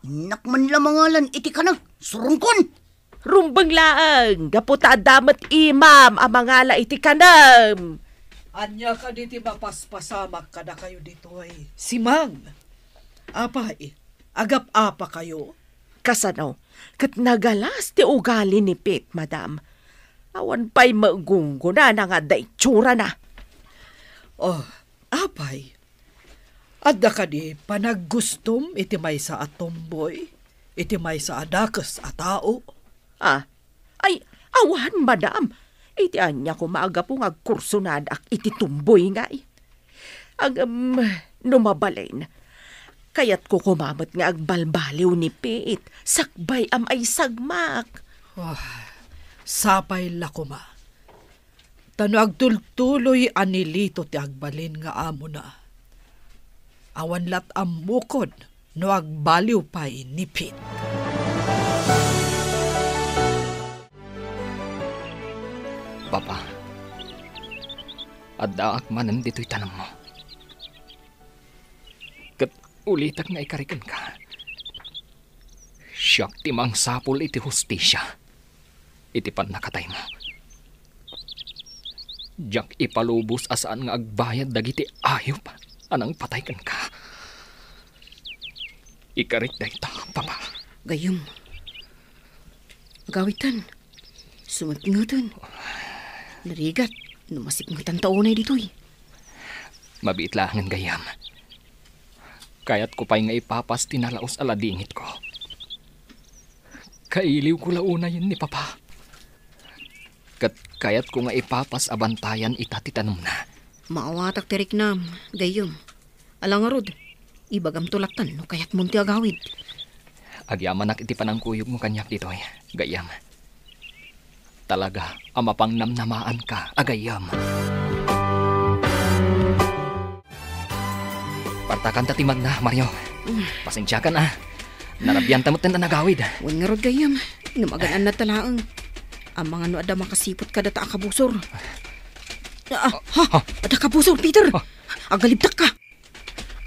Innak man la mangalan iti kanem, surongkon! Rumbeng laeng, gapu ta adda met imam a mangala iti kanem. Ania kadi ti mapaspasamak kadakayo ditoy, Simang? Apay, agap-apakayo? Kasano? Ket nagalas ti ugali ni Pete, madam. Awan pay magunggona nga adda itsurana. Oh, apay, adda kadi panaggustom iti maysa a tomboy, iti maysa a dakes a tao? Ah, ay, awan, madam. Iti ania koma a gapu nga agkursonadak iti tomboy ngay? Ngem, no mabalin, kayatko koma met nga agbalbaliw ni Pete, sakbay a maisagmak. Oh, sapay la koma. Ta no agtultuloy a ni Lito ti agbalin nga amona, awan lat ammokon no agbaliw pay ni Pete. Papa, addaak manen ditoy tanemmo. Ket ulitek nga ikari kenka. Siak ti mangsapul iti hustisia iti pannakataymo. Diak ipalubos a saan nga agbayad dagiti ayup a nangpatay kenka. Ikarik dayta, Papa. Gayyem. Agawidtan. Sumipngeten. Narigat no masipngetanta unay ditoy. Mabiit laengen, gayyem. Kayatko pay nga ipapas ti nalaus a ladingitko. Kailiwko la unayen ni Papa. Ket kayatko nga ipapas a bantayan ita ti tanemna. Maawatak ti riknam, gayyem. Ala ngarud, ibagamto lattan no kayatmon ti agawid. Agyamanak iti panangkuyogmo kaniak ditoy, gayyem. Talaga a mapangnamnamaanka a gayyem. Partakanta ti magna, Mario. Mm. Pasensiakan, a. Narabianta metten a nagawid. Wen ngarud, gayyem. Ngem agan-annadta laeng. Amangan no adda makasiput kadata a kabusor. Ah, ha? Ha? Adda kabusor, Peter! Ha? Agalibtakka!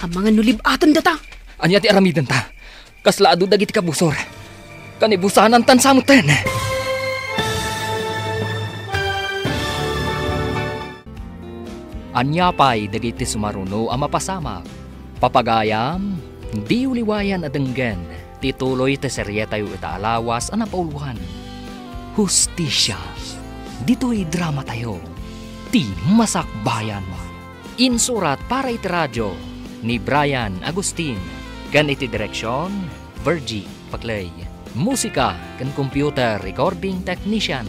Amangan no lib-atan data. Ania ti aramidenta? Kasla adu dagiti kabusor. Kanibusanantan sa metten. Ania pay dagiti sumaruno a mapasamak? Papagayam, diyo liwayan a denggen ti tuloy ti serietayo ita a lawas a napauluan, Hustisia. Ditoy dramatayo, ti Masakbayan. Insurat para iti radio ni Brian Agustin, ken iti direksion, Virgie Paclay. Musika ken computer recording technician,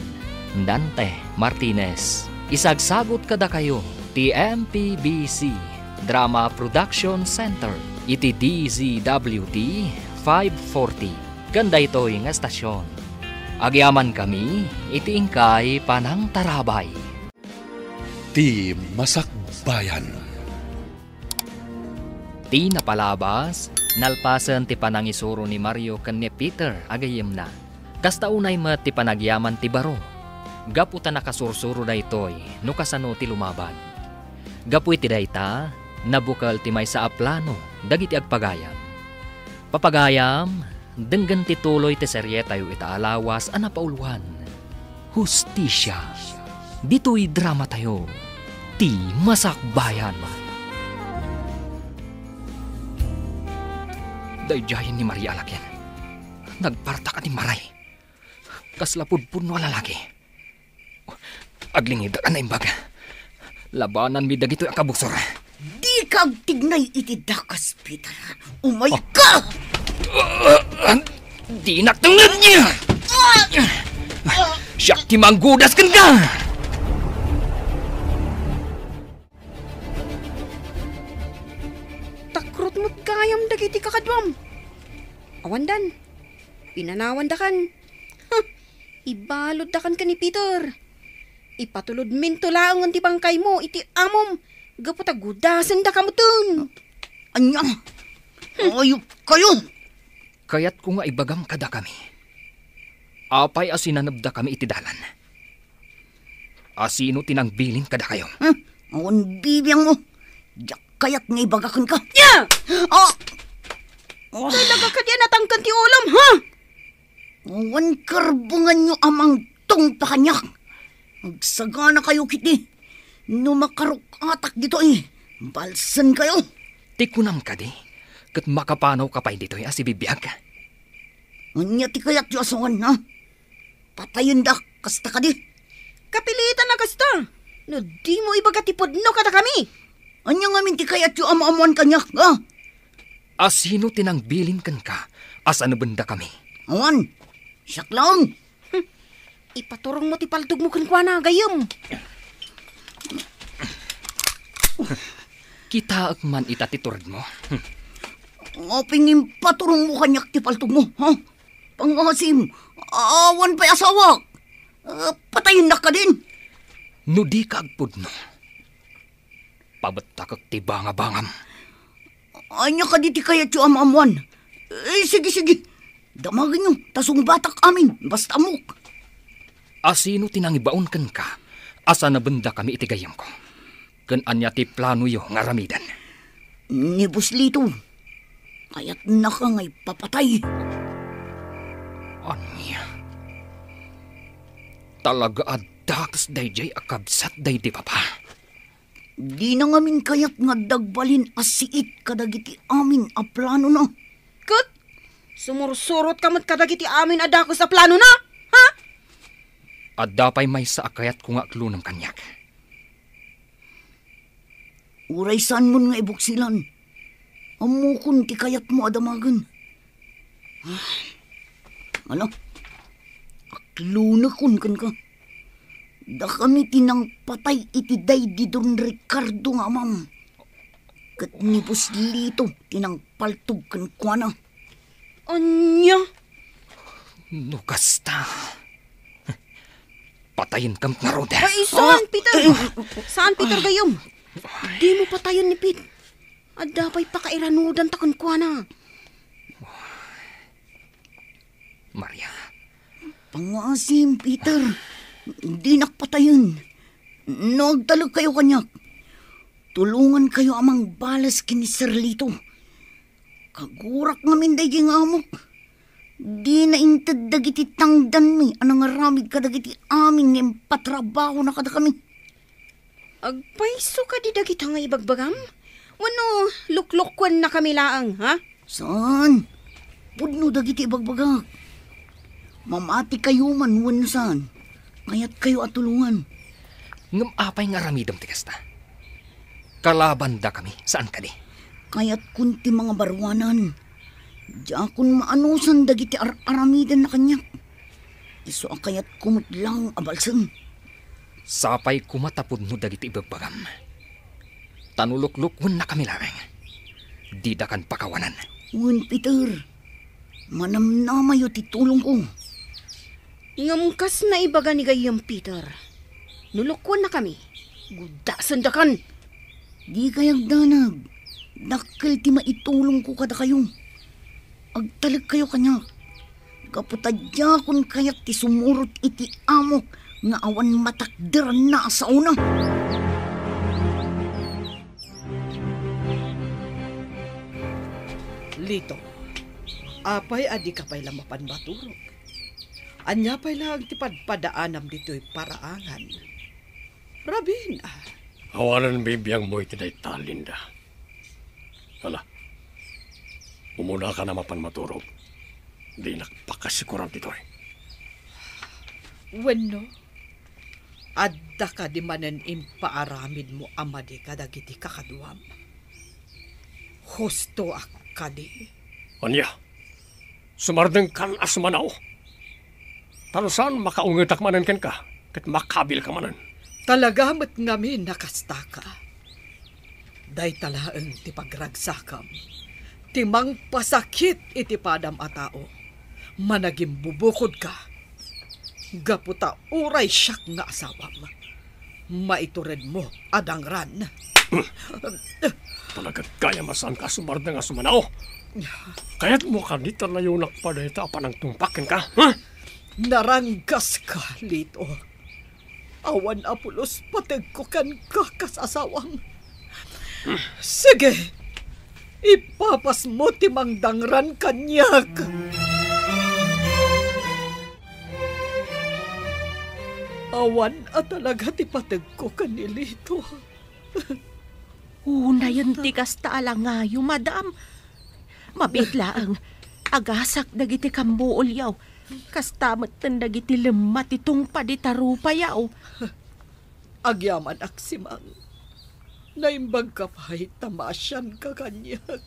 Dante Martinez. Isagsagut kadakayo ti M P B C Drama Production Center iti D Z W T five forty ken daytoy nga estasion. Agyamankami iti inkay panangtarabay. Ti Masakbayan. Ti napalabas, nalpasen ti panangisuro ni Mario ken ni Peter a gayyemna. Kasta unay met ti panagyaman ti baro, gapu ta nakasursuro daytoy no kasano ti lumaban. Gapu iti dayta, nabukel ti maysa a plano dagiti agpagayam. Papagayam, denggen ti tuloy ti serietayo ita a lawas a napauluan, Hustisia. Ditoy dramatayo, ti Masakbayan. Daydiayen ni Maria a lakin. Nagpartak a dimmaray. Kasla pudpudno a lalaki. Aglingidak a naimbag. Labananmi dagitoy a kabusor. Dika agtignay iti dakas, Peter. Umayka! Dinak tungod niya! Siak ti manggudas kenka! Takrot met gayam dagiti kakaduam. Awandan. Pinanawandakan. Huh! Ibaluddakan ken ni Peter. Ipatulodminto laengen ti bangkaymo iti amom gapu ta gudasendaka metten. Ania? Ayupkayo! Kayatko nga ibagam kadakami. Apay a sinanebdakami iti dalan? Asino ti nangbilin kadakayo? Hmm? Awan bibiangmo. Diak kayat nga ibaga kenka. Nia! Ah! Talaga kadi a natangken ti ulom, ha? Awan karbenganyo a mangtungpa kaniak. Agsaganakayo ketdi. No makaruk-atak ditoy, balsenkayo. Ti kunam kadi, ket makapanawka pay ditoy a sibibiag? Ania ti kayatyo a sawen, ha? Patayendak, kasta kadi? Kapilitan a kasta, no dimo ibaga ti pudno kadakami. Ania ngamin ti kayatyo a maammoan kaniak, ha? Asino ti nangbilin kenka a sanebendakami? Awan, siak laeng. Hmm. Ipaturongmo ti paltogmo kenkuana, gayyem. Kitaek man ita ti turedmo. Hmm. Apay nga impaturongmo kaniak ti paltogmo, ha? Pangasim, awan pay asawak. Ah, patayennak kadin. No dika agpudno, pabettakek ti bangabangam. Ania kadi ti kayatyo a maammoan? Eh, sige, sige. Damagenyo, ta sungbatak amin, basta ammok. Asino ti nangibaon kenka a sanebendakami iti gayyemko? Ken ania ti planoyo nga aramiden? Ni Boss Lito, kayatnaka nga ipapatay. Ania? Talaga a dakes daydiay a kabsat daydi papa? Dina ngamin kayat nga adda agbalin a siit kadagiti amin a planona. Ket sumursurotka met kadagiti amin a dakes a planona, ha? Adda pay maysa a kayatko nga aklonem kaniak. Uray saanmon nga ibuksilan, ammokon ti kayatmo a damagen. Ah, ala, aklonekon kenka. Dakami ti nangpatay iti daydi Don Ricardo nga amam. Ket ni Boss Lito ti nangpaltog kenkuana. Ania? No kasta, patayenka met ngarud. Ay, saan, Peter? Saan, Peter, gayyem? Dimo patayen ni Pete. Adda pay pakairanudanta kenkuana. Maria. Pangasim, Peter. Dinak patayen. No agtalekkayo kaniak, tulongankayo a mangbales ken ni Sir Lito. Agurak ngamin daydi nga amok. Dina inted dagiti tangdanmi a nangaramid kadagiti amin nga impatrabahona kadakami. Agpayso kadi dagita nga ibagbagam? Wenno luklukkuennakami laeng, ha? Saan? Pudno dagiti ibagbagak. Mamatikayo man wenno saan, kayatkayo a tulongan. Ngem apay nga aramidem ti kasta? Kalabandakami, saan kadi? Kayatkon ti mangabaruanan. Diakon maanusan dagiti ar-aramidenna kaniak. Isu a kayatko met laeng a balsem. Sapay koma ta pudno dagiti ibagbagam. Ta no luklukkuennakami laeng, didakan pakawanan. Wen, Peter, manamnamayo ti tulongko. Ngem kas naibaga ni gayyem, Peter, no lukkuennakami, guddasendakan. Dikay agdanag. Dakkel ti maitulongko kadakayo. Agtalekkayo kaniak. Gapu ta diakon kayat ti sumurot iti amok nga awan matakderanna a saona. Lito, apay a dika pay la mapan maturog? Ania pay laeng ti padpadaanam ditoy paraangan? Rabin, a. Awanen bibiangmo iti dayta, Linda. Hala, umunaka a mapan maturog. Dinak pakasikoran ditoy. Wenno, adda kadi manen impaaramidmo a madi kadagiti kakaduam? Hustoak kadi? Ania? Sumardengkan a sumanaw. Ta no saan, makaungetak manen kenka, ket makabilka manen. Talaga met ngamin a kastaka. Dayta laeng ti pagragsakam, ti mangpasakit iti padam a tao. Managimbubukodka, gapu ta uray siak nga asawam. Maituredmo a dangran. Talaga gayam a saanka a sumardeng a sumanaw. Kayatmo kadi ta layonak pay dayta a panangtungpak kenka, ha? Naranggaska, Lito. Awan a pulos pategko kenka kas asawam. Sige, ipapasmo ti mangdangran kaniak. Awan a talaga ti pategko ken ni Lito. Unayen ti kasta a langayo, madam. Mabiit laeng, agasak dagiti kammuolyo. Kasta metten dagiti lemma ti tungpad ita rupayo. Agyamanak, Simang. Naimbagka pay ta maasianka kaniak.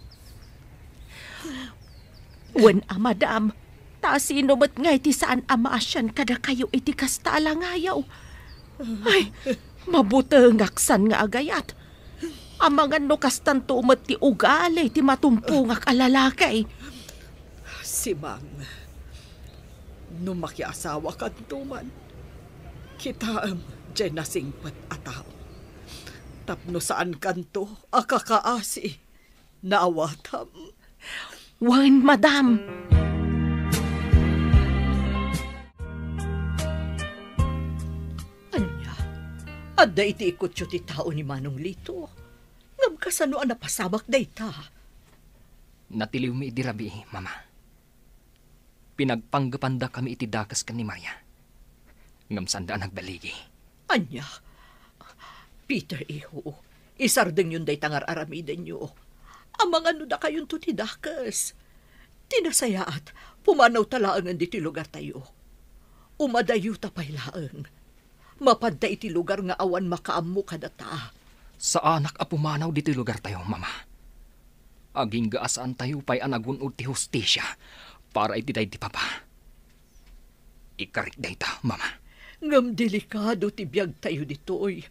Wen a, madam, ta sino met ngay ti saan a maasian kadakayo iti kasta a langayo? Ay, mabutengak san nga agayat. Amangan no kastanto met ti ugali ti matumpongak a lalaki. Simang, no makiasawakanto man, kitaem diay nasingpet a tao. Tapno saankanto a kakaasi, naawatam. Wen, madam. Ania? Adda iti ikutyo ti tao ni Manong Lito. Ngem kasano a napasamak dayta? Natiliwmi idi rabii, Mama. Pinagpanggepandakami iti dakes ken ni Maria. Ngem sanda a nagbaligi. Ania? Peter, iho, isardengyon dayta nga ar-aramidenyo. Amangan no dakayonto ti dakes. Ti nasayaat, pumanawta laengen ditoy lugartayo. Umadayota pay laeng. Mapanta iti lugar nga awan makaammo kadata. Saanak a pumanaw ditoy lugartayo, Mama. Agingga a saantayo pay a nagun-od ti hustisia para iti daydi papa. Ikarik dayta, Mama. Ngem delikado ti biagtayo ditoy.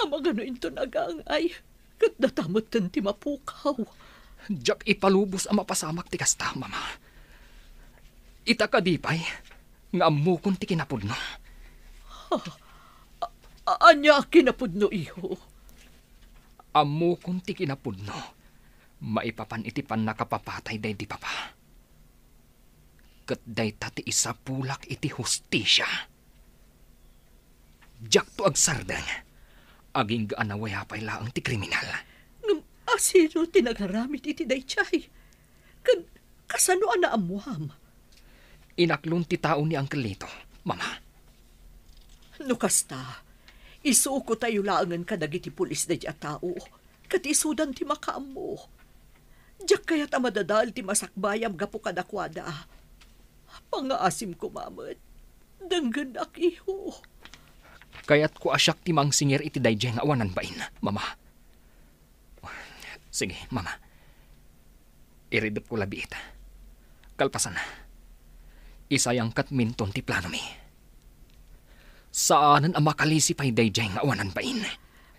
Amangan no inton agangay, ket data metten ti mapukaw. Diak ipalubos a mapasamak ti kasta, Mama. Ita kadi pay nga ammokon ti kinapudno. Ha? A-, a-, ania a kinapudno, iho? Ammokon ti kinapudno maipapan iti pannakapapatay daydi papa. Ket dayta ti isapulak iti hustisia. Diakto agsardeng. Agingga a nawayaw pay laeng ti kriminal. Ngem asino ti nagaramid iti daydiay? Ken kasano a naammuam? Inaklon ti tao ni Uncle Lito, Mama. No kasta, isukotayo laengen kadagiti pulis daydi a tao, ket isudan ti makaammo. Diak kayat a madadael ti masakbayam gapu kadakuada. Pangaasim koma met, denggennak, iho. Kayatko a siak ti mangsingir iti daydiay nga awanan bain, Mama. Sige, Mama. Iridepko labiit. Kalpasan, isayangkat minton ti planomi. Saanen a makalisi pay daydiay nga awanan bain.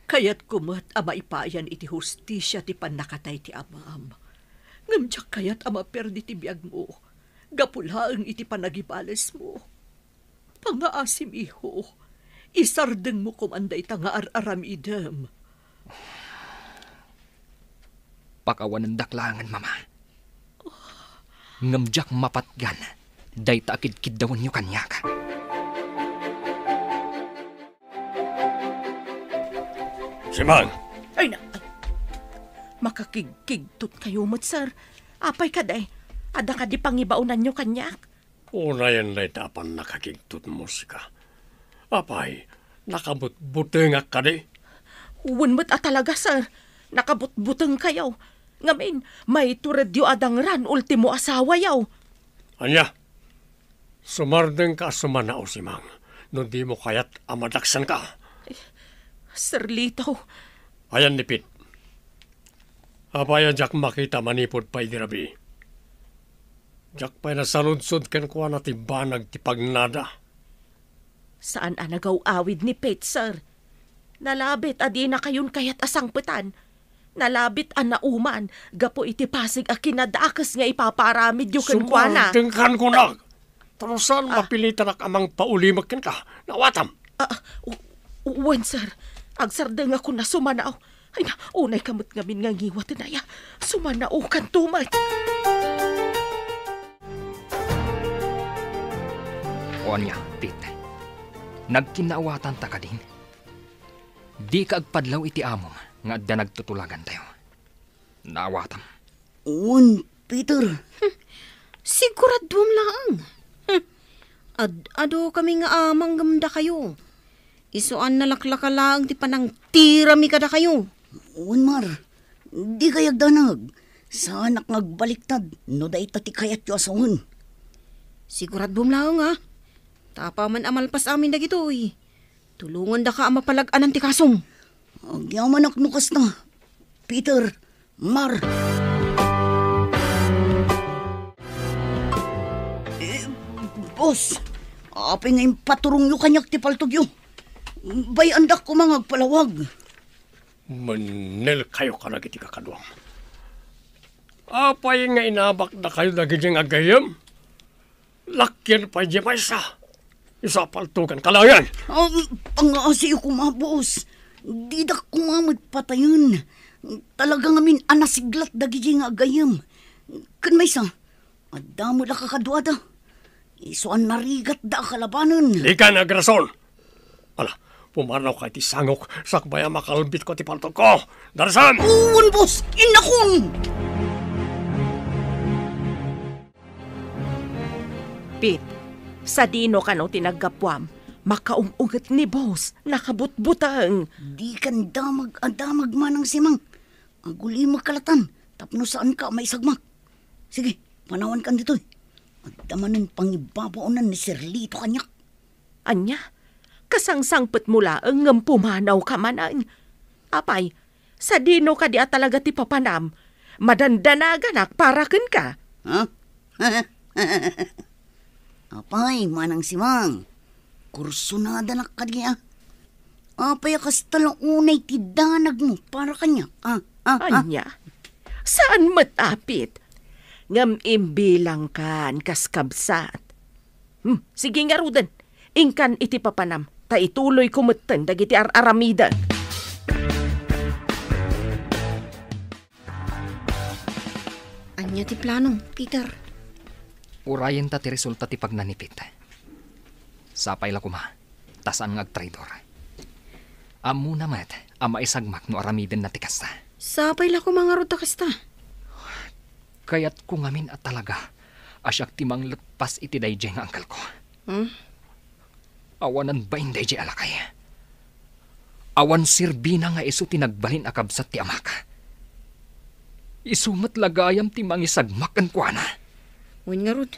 Kayatko met a maipayan iti hustisia ti pannakatay ti amam. Ngem diak kayat a maperdi ti biagmo gapu laeng iti panagibalesmo. Pangaasim, iho. Isardengmo koman dayta nga ar-aramidem. Pakawanendak laengen, Mama. Ngem diak mapatgan dayta a kidkiddawenyo kaniak. Simang! Ay, na, ay. Makakigkigtot kayo met, sir. Apay kadi? Adda kadi pangibaonanyo kaniak? Unayen dayta a pannakakigtotmo, sika. Apay, nakabutbutengak kadi? Wen met a talaga, sir. Nakabutbuteng kayo. Ngamin, maituredyo a dangran ultimo asawayo. Ania? Sumardengka a sumanao, Simang, no dimo kayat a madaksanka. Sir Lito. Ayan ni Pete. Apay a diak makita manipud pay idi rabii? Diak pay nasaludsod kenkuana ti banag ti pagnada. Saan a nagaw-awid ni Pete, sir. Nalabit a dinakayon kayat a sangpetan. Nalabit a nauman gapu iti pasig a kinadakes nga ipapaaramidyo kenkuana. Sumardengkan kunak! Tapno saan mapilitanak a mangpaulimek kenka. Naawatam! Ah, u-, wen, sir. Agsardengakon a sumanao. Ay, na, unayka met ngamin nga ngiwaten aya. Sumanaokanto met. O ania, Pete? Nagkinnaawatanta kadin? Dika agpadlaw iti amom nga adda nagtutulagantayo. Naawatam. Wen, Peter. Hmm. Siguraduam laeng. Hmm. Ad-adu kami nga amang ngem dakayo. Isu a nalaklaka laeng ti panangtirami kadakayo. Wen, Mar. Dika agdanag. Saanak nga agbaliktad no dayta ti kayatyo a sawen. Siguraduam laeng, a. Ta apaman a malpas amin dagitoy, tulongandaka a mapalag-anan ti kasom. Agyamanak no kasta, Peter, Mar. Eh, boss, apay nga impaturongyo kaniak ti paltogyo? Bay-andak koma nga agpalawag. Mennel kayo kadagiti kakaduam. Apay nga inabakdakayo dagiti nga gayyem? Lakien pay diay maysa. Isu a paltogan kalayan. Um, pangaasiyo koma, boss. Didak koma met patayen. Talaga ngamin a nasiglat dagiti nga gayyem. Ken maysa, adda met a kakaduada. Isu a narigatda a kalabanen. Dika agrason. Ala, pumanawka iti sangok, sakbay a makalbitko ti paltogko. Darsan! Wen, boss! Innakon! Pete, sadino kano ti naggapuam? Makaung-unget ni boss, nakabutbuteng. Dikan damag a damag, Manang Simang. Agulimekka latan tapno saanka a maisagmak. Sige, panawankan ditoy. Adda manen pangibabaonan ni Sir Lito kaniak. Ania? Kasangsangpetmo laeng ngem pumanawka manen. Apay, sadino kadi a talaga ti papanam? Madandanaganak para kenka. Ha? Apay, Manang Simang, kursunadanak kadi, a? Apay a kasta la unay ti danagmo para kaniak, a? A, a? Ania? Saan met, a, Pete? Ngem imbilangkan kas kabsat. Hmm, sige ngaruden. Inkan iti papanam, ta ituloyko metten dagiti ar-aramidek. Ania ti planom, Peter? Urayenta ti resulta ti pagnanipit. Sapay la koma, ta saan nga agtraidor. Ammona met a maisagmak no aramidenna ti kasta. Sapay la koma ngarud ta kasta. Kayatko ngamin a talaga a siak ti mangletpas iti daydiay nga angkelko. Hmm? Awanan bain daydiay a lakay. Awan serbina nga isu ti nagbalin a kabsat ti amak. Isu met la gayam ti mangisagmak kenkuana. Wen ngarud,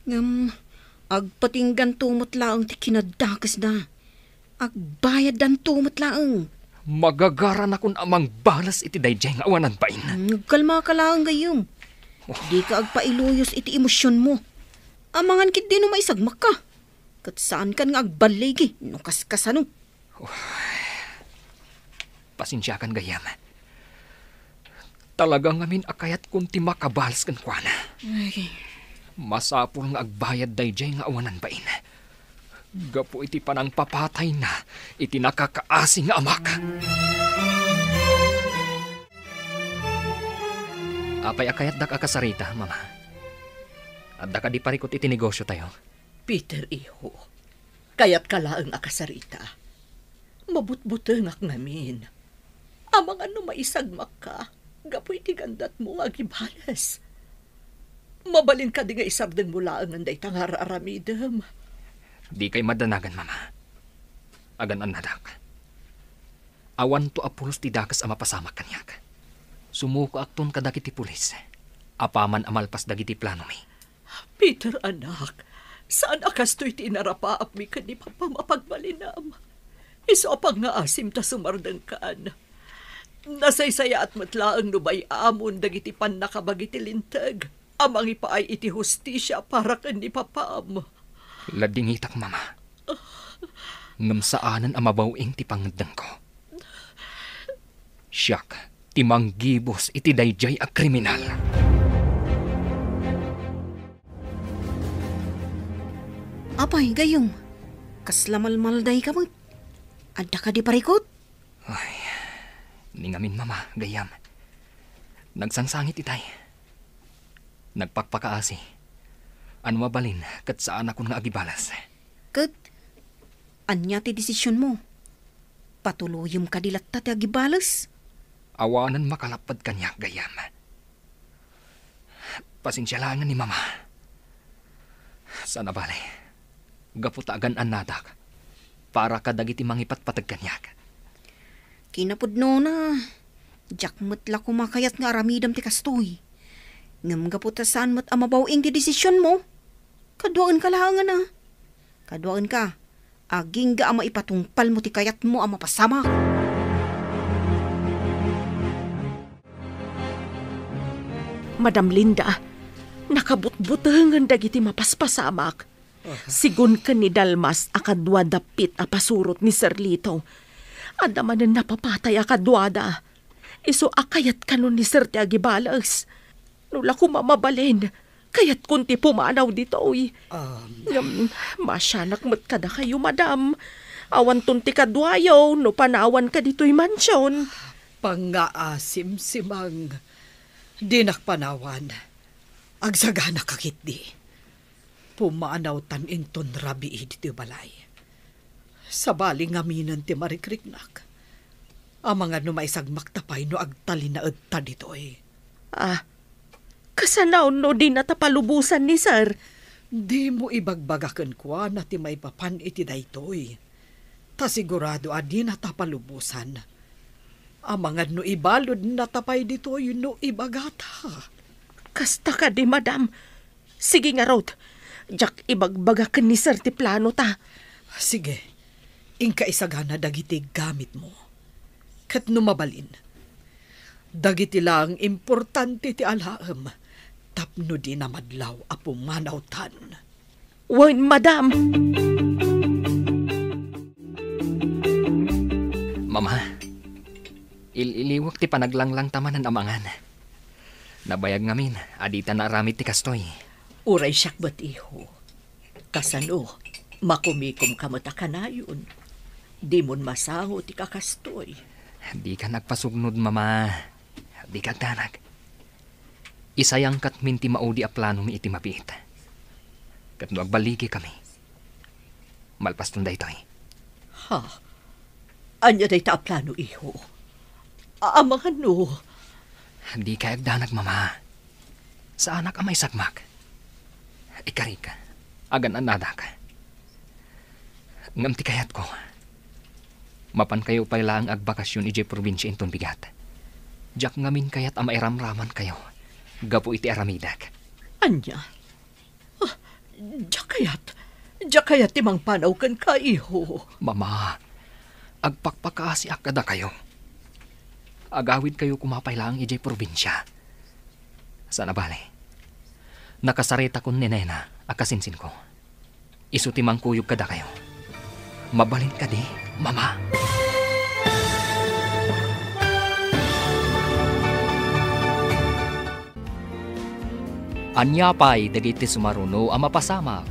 ngem agpatingganto met laeng ti kinadakesda. Agbayaddanto met laeng. Magagaranakon a mangbales iti daydiay nga awanan bain. Hmm, agkalmaka laeng gayyem. Oh. Dika agpailuyos iti emosionmo. Amangan ketdi no maisagmakka. Ket saankan nga agballigi no kaskasano. Pasensiakan gayyem. Talaga ngamin a kayatkon ti makabales kenkuana. Ay. Masapul nga agbayad daydiay nga awanan bain. Gapu iti panangpapatayna iti nakakaasi nga amak. Apay a kayatdak a kasarita, Mama? Adda kadi parikut iti negosiotayo? Peter, iho, kayatka laeng a kasarita. Mabutbutengak ngamin. Amangan no maisagmakka gapu iti gandatmo nga agibales. Mabalin kadi nga isardengmo laengen dayta nga ar-aramidem? Dikay madanagan, Mama. Agan-annadak. Awanto a pulos ti dakes a mapasamak kaniak. Sumukoakton kadagiti pulis apaman a malpas dagiti planomi. Peter, anak, saan a kastoy ti inarapaapmi ken ni Papam a pagbalinam. Isu a pangngaasim ta sumardengkan. Nasaysayaat met laeng no bay-amon dagiti pannakabagi ti Linteg a mangipaay iti hustisia para ken ni Papam. Ladingitak, Mama. Ngem saanen a mabaw-ing ti pangngeddengko. Siak ti manggibus iti daydiay a kriminal. Apay, gayyem, kasla malmaldayka met. Adda kadi parikut? Ay, ni ngamin, Mama, gayyem. Nagsangsangit itay. Nagpakpakaasi. Ania mabalin ket saanakon nga agibales. Ket ania ti desisionmo? Patuloyem kadi latta ti agibales? Awanen makalapped kaniak, gayyem. Pasensia laengen ni Mama. Saan a bale, gapu ta agan-annadak para kadagiti mangipatpateg kaniak. Kinapudnona, diak met la koma kayat nga aramidem ti kastoy. Ngem gapu ta saan met a mabaw-ing ti desisionmo, kaduaenka laengen a. Kaduaenka, agingga a maipatungpalmo ti kayatmo a mapasamak. Madam Linda, nakabutbutengen dagiti mapaspasamak. Sigun ken ni Dalmas a kadua dapit a pasurot ni Sir Lito. Adda manen napapatay a kaduada. Isu a kayat kano ni Sir ti agibales. No la koma mabalin, kayatkon ti pumanaw ditoy. Um. Ngem, masianak met kadakayo, madam. Awanton ti kaduayo no panawanka ditoy mansion. Pangngaasim, Simang. Dinak panawan. Agsaganak a ketdi. Pumanawtan inton rabii ditoy balay. Sabali ngaminen ti marikriknak. Amangan no maisagmakta pay no agtalinaedta ditoy. Ah, kasano no dinata palubosan ni Sir? Dimo ibagbaga kenkuana ti maipapan iti daytoy. Ta sigurado a dinata palubosan. Amangan no ibaludnata pay ditoy no ibagata. Kasta kadi, madam. Sige ngarud, diak ibagbaga ken ni Sir ti planota. Sige, inka isagana dagiti gamitmo. Ket no mabalin, dagiti laeng importante ti alaem tapno dina madlaw a pumanawtan. Wen, madam. Mama, il-iliwek ti panaglanglangta manen amangan. Nabayag ngamin a dita naaramid ti kastoy. Uray siak met, iho. Kasano, makumikomka met a kanayon? Dimon masango ti kakastoy. Dika agpasugnod, Mama. Dika agdanag. Isayangkat min ti maudi a planomi iti mabiit. Ket no agballigikami, malpaston daytoy. Ha? Ania dayta a plano, iho? Amangan no? Dika agdanag, Mama. Saanak a maisagmak. Ikarik, agan-annadak. Ngem ti kayatko, mapankayo pay laeng agbakasyon idiay probinsia inton bigat. Diak ngamin kayat a mairamramankayo gapu iti aramidek. Ania? Ah, diak kayat. Diak kayat ti mangpanaw kenka, iho. Mama, agpakpakaasiak kadakayo. Agawidkayo koma pay laeng idiay probinsia. Sana bale, nakasaritakon ni Nena a kasinsinko. Isu ti mangkuyog kadakayo. Mabalin kadi, Mama? Ania pay dagiti sumaruno a mapasamak?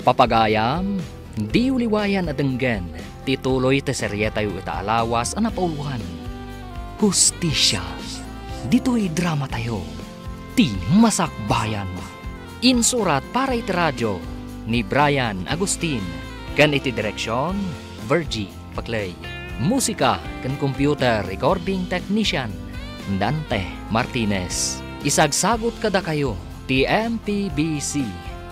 Papagayam, diyo liwayan a denggen ti tuloy ti serietayo ita a lawas a napauloan, Hustisia. Ditoy dramatayo, Ti Masakbayan. Insurat para iti radio ni Brian Agustin, ken iti direksion, Virgie Paclay. Musika ken computer recording technician, Dante Martinez. Isagsagut kadakayo ti M P B C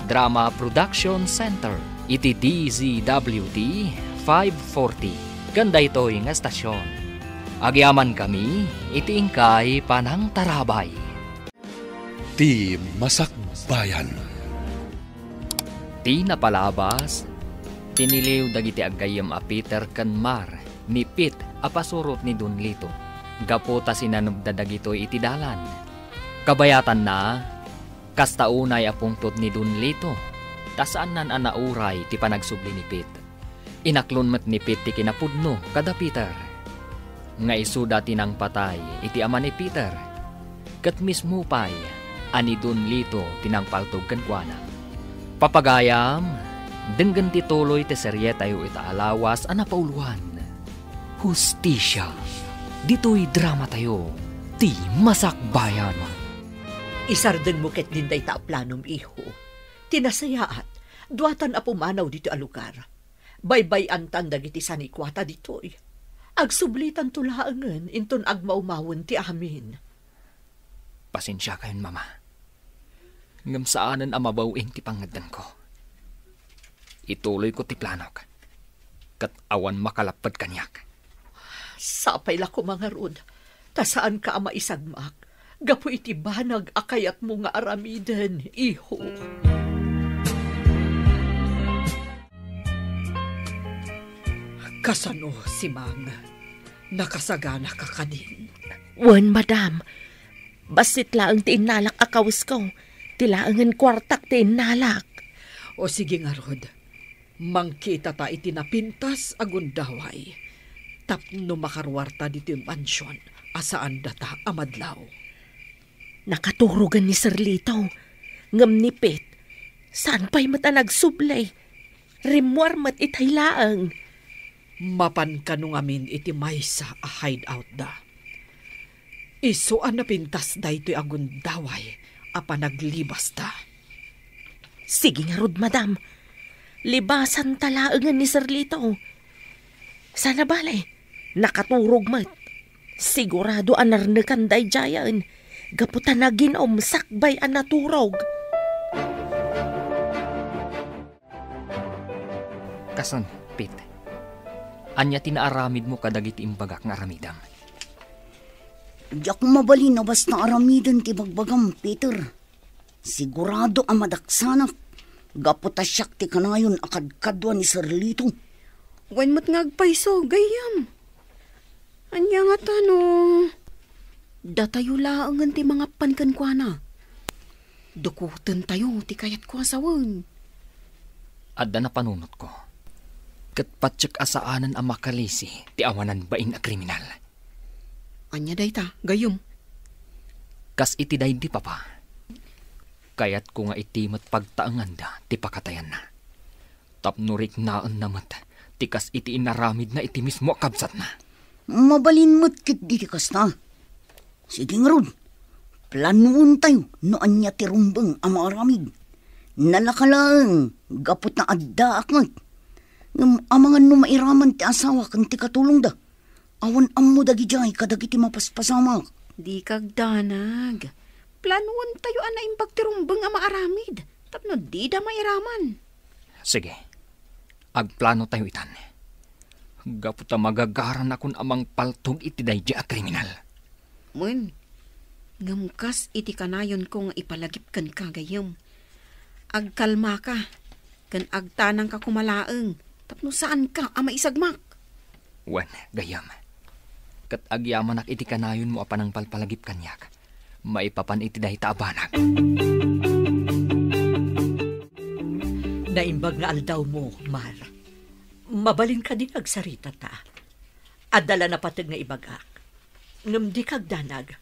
Drama Production Center iti D Z W T five forty ken daytoy nga estasion. Agyamankami iti inkay panangtarabay. Ti Masakbayan. Ti napalabas, tiniliw dagiti aggayyem a Peter ken Mar ni Pete a pasurot ni Don Lito, gapu ta sinanebda dagitoy iti dalan. Kabayatanna, kasta unay a pungtot ni Don Lito, ta saannan a nauray ti panagsubli ni Pete. Inaklon met ni Pete ti kinapudno kada Peter, nga isuda ti nangpatay iti ama ni Peter, ket mismo pay a ni Don Lito ti nangpaltog kenkuana. Papagayam, denggen ti tuloy ti serietayo ita a lawas a napauloan, Hustisia. Ditoy dramatayo, Ti Masakbayan. Isardengmo ketdin dayta a planom, iho. Ti nasayaat, duatan a pumanaw ditoy a lugar. Baybay-antan dagiti sanikuata ditoy. Agsublitanto laengen inton agmawmawen ti amin. Pasensiakayon, Mama. Ngem saanen a mabaw-in ti pangngeddengko. Ituloyko ti planok, ket awan makalapped kaniak. Sapay la koma ngarud, ta saanka a maisagmak gapu iti banag a kayatmo nga aramiden, iho. Kasano, Simang? Nakasaganaka kadin? Wen, madam. Bassit laeng ti innalak a kawisko. Ti laengen kuartak ti innalak. O sige ngarud, mangkitata iti napintas a gundaway tapno makaruarta ditoy mansion a saan data a madlaw. Nakaturogen ni Sir Lito, ngem ni Pete, saan pay met a nagsubli. Rimmuar met itay laeng. Mapan kano ngamin iti maysa a hideout da. Isu a napintas daytoy a gundaway a panaglibasta. Sige ngarud, madam. Libasanta laengen ni Sir Lito. Sana bale, nakaturog met. Sigurado a narnekan daydiayen, gapu ta nagin-om sakbay a naturog. Kasan, Pete? Ania ti naaramidmo kadagiti imbagak nga aramidem? Diak mabalin a basta aramiden ti ibagbagam, Peter. Sigurado a madaksanak, gapu ta siak ti kanayon a kadkadua ni Sir Lito. Wen met nga agpayso, gayyem. Ania ngata no datayo laengen ti mangappan kenkuana? Dukotentayo ti kayatko a sawen. Adda napanunotko, ket patiek a saanen a makalisi ti awanan bain a kriminal. Ania dayta, gayyem? Kas iti daydi, Papa, kayatko nga iti met pagtaenganda ti pakatayanna. Tapno riknaenna met ti kas iti inaramidna iti mismo a kabsatna. Mabalin met ketdi ti kasta. Sige ngarud, planoentayo no ania ti rumbeng a maaramid. Nalaka laeng gapu ta addaak met. Ngem amangan no mairaman ti asawa ken ti katulongda. Awan ammo dagidiay kadagiti mapaspasamak. Dika agdanag. Planuentayo a naimbag ti rumbeng a maaramid tapno dida mairaman. Sige, agplano tayo itan. Gapu ta magagaranakon a mangpaltog iti daydi a kriminal. Wen, ngem kas iti kanayonko nga ipalagip kenka, gayyem, agkalmaka ken agtanangka koma laeng tapno saanka a maisagmak. Wen, gayyem, ket agyamanak iti kanayonmo a panangpalpalagip kaniak maipapan iti dayta a banag. Naimbag nga aldawmo, Mar. Mabalin kadi nga agsaritata? Adda la napateg nga ibagak. Ngem dika agdanag.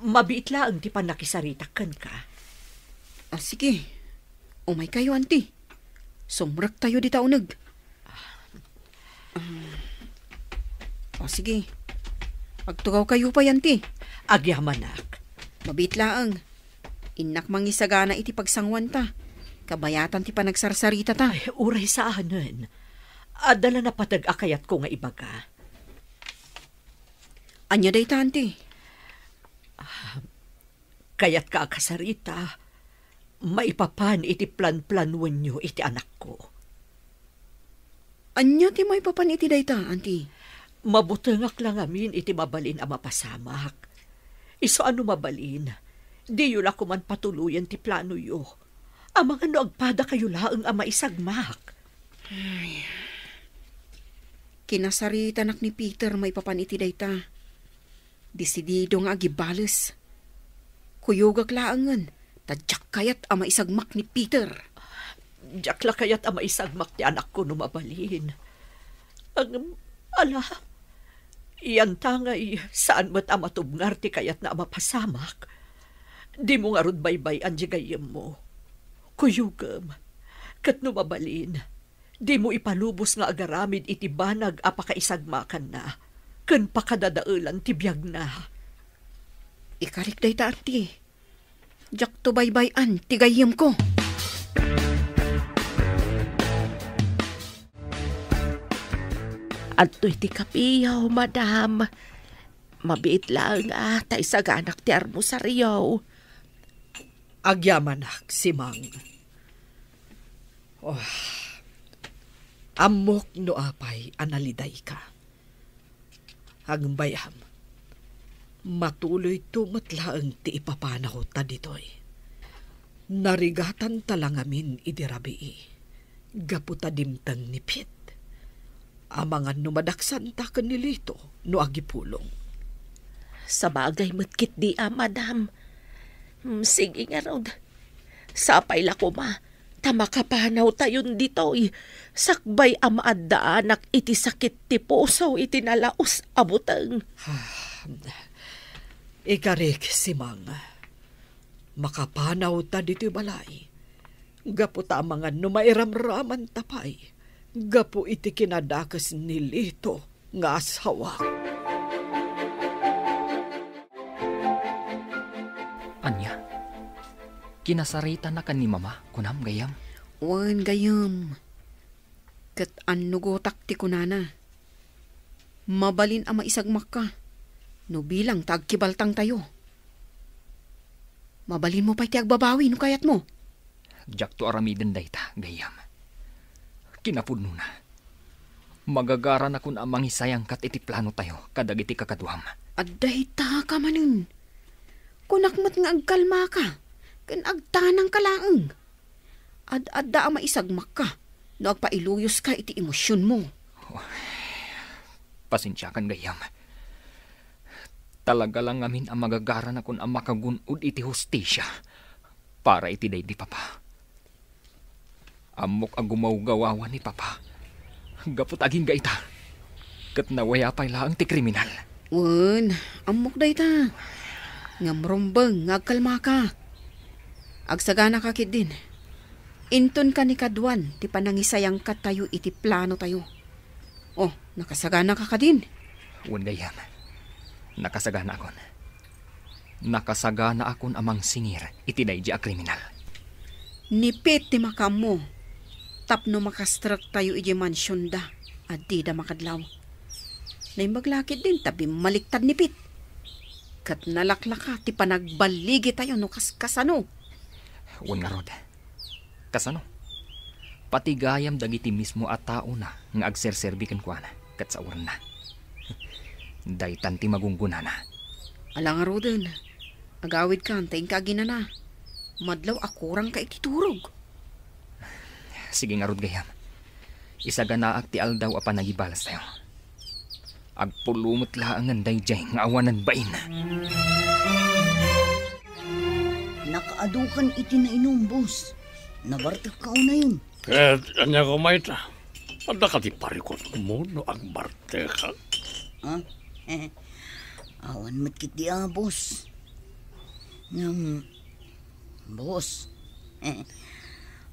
Mabiit laeng ti pannakisaritak kenka. Ah, sige. Umaykayo, anti. Sumrektayo dita uneg. Ah. Ah, sige. Agtugawkayo pay, anti. Agyamanak. Mabiit laeng. Innak mangisagana iti pagsanguanta. Kabayatan ti panagsarsaritata. Ay, uray saanen. Adda la napateg a kayatko nga ibaga. Ania dayta, anti? Ah, kayatka a kasarita, maipapan iti planplanuenyo iti anakko. Ania ti maipapan iti dayta, anti? Mabutengak la ngamin iti mabalin a mapasamak. Isu a no mabalin, diyo la koman patuloyen ti planoyo. Amangan no agpadakayo laeng a maisagmak. Ay. Kinasaritanak ni Peter maipapan iti dayta. Desidido nga agibales. Kuyogak laengen, ta diak kayat a maisagmak ni Peter. Diak la kayat a maisagmak ti anakko no mabalin. Ngem, ala, yantangay, saan met a matubngar ti kayatna a mapasamak. Dimo ngarud baybay-an ti gayyemmo. Kuyogem, ket no mabalin, dimo ipalubos nga agaramid iti banag a pakaisagmakanna ken pakadadaelan ti biagna. Ikarik dayta, anti. Diakto baybay-an ti gayyemko. Adtoy ti kapiyo, madam. Mabiit laeng a ta isaganak ti armusaryo. Agyamanak, Simang. Oh, ammok no apay a nalidayka. Agbayam, matuloyto met laeng ti ipapanawta ditoy. Narigatanta la ngamin idi rabii gapu ta dimteng ni Pete. Amangan no madaksanta ken ni Lito no agipulong. Sabagay met ketdi a, madam. Mm, sige ngarud. Sapay la koma ta makapanawtayon ditoy, sakbay a maaddaanak iti sakit ti puso iti nalaus a buteng. Ikarik, Simang, makapanawta ditoy balay, gapu ta amangan no mairamramanta pay gapu iti kinadakes ni Lito nga asawak. Ania? Kinasaritanaka ni Mama, kunam, gayyem? Wen, gayyem. Ket annugotak ti kunana. Mabalin a maisagmakka no bilang ta agkibaltangtayo. Mabalinmo pay ti agbabawi no kayatmo. Diakto aramiden dayta, gayyem. Kinapudnona, magagaranakon a mangisayangkat iti planotayo kadagiti kakaduam. Adda itaka manen. Kunak met nga agkalmaka ken agtanangka laeng. Ad-adda a maisagmakka no agpailuyoska iti emosionmo. Pasensiakan, gayyem. Talaga la ngamin a magagaranakon a makagun-od iti hustisia para iti daydi papa. Ammok a gumawgawawa ni papa gapu ta agingga ita, ket nawaya pay laeng ti kriminal. Wen, ammok dayta. Ngem rumbeng nga agkalmaka. Agsaganaka ketdin. Inton kanikaduan ti panangisayangkatayo iti planotayo. Oh, nakasaganaka kadin? Wen, gayyem. Nakasaganaakon. Nakasaganaakon a mangsingir iti daydi a kriminal. Ni Pete ti makaammo tapno makastrektayo idiay mansionda a dida makadlaw. Naimbag la ketdin ta bimmaliktad ni Pete. Ket nalaklaka ti panagballigitayo no kas-, kasano? Wen ngarud, kasano? Pati gayam dagiti mismo a taona nga agserserbi kenkuana ket sawenna. Daytan ti magunggonana. Ala ngaruden, agawidkan ta inka aginana. Madlaw a kurangka iti turog. Sige ngarud gayam. Isaganaak ti aldaw a panagibalastayo. Agpulong met laengen daydiay nga awanen bain. Nakaadukan iti nainum, boss. Nabartekka unayen. Ket ania koma ita? Adda kadi parikutmo no agbartekak? Ah? Awan met ketdi a, boss. Ngem, boss,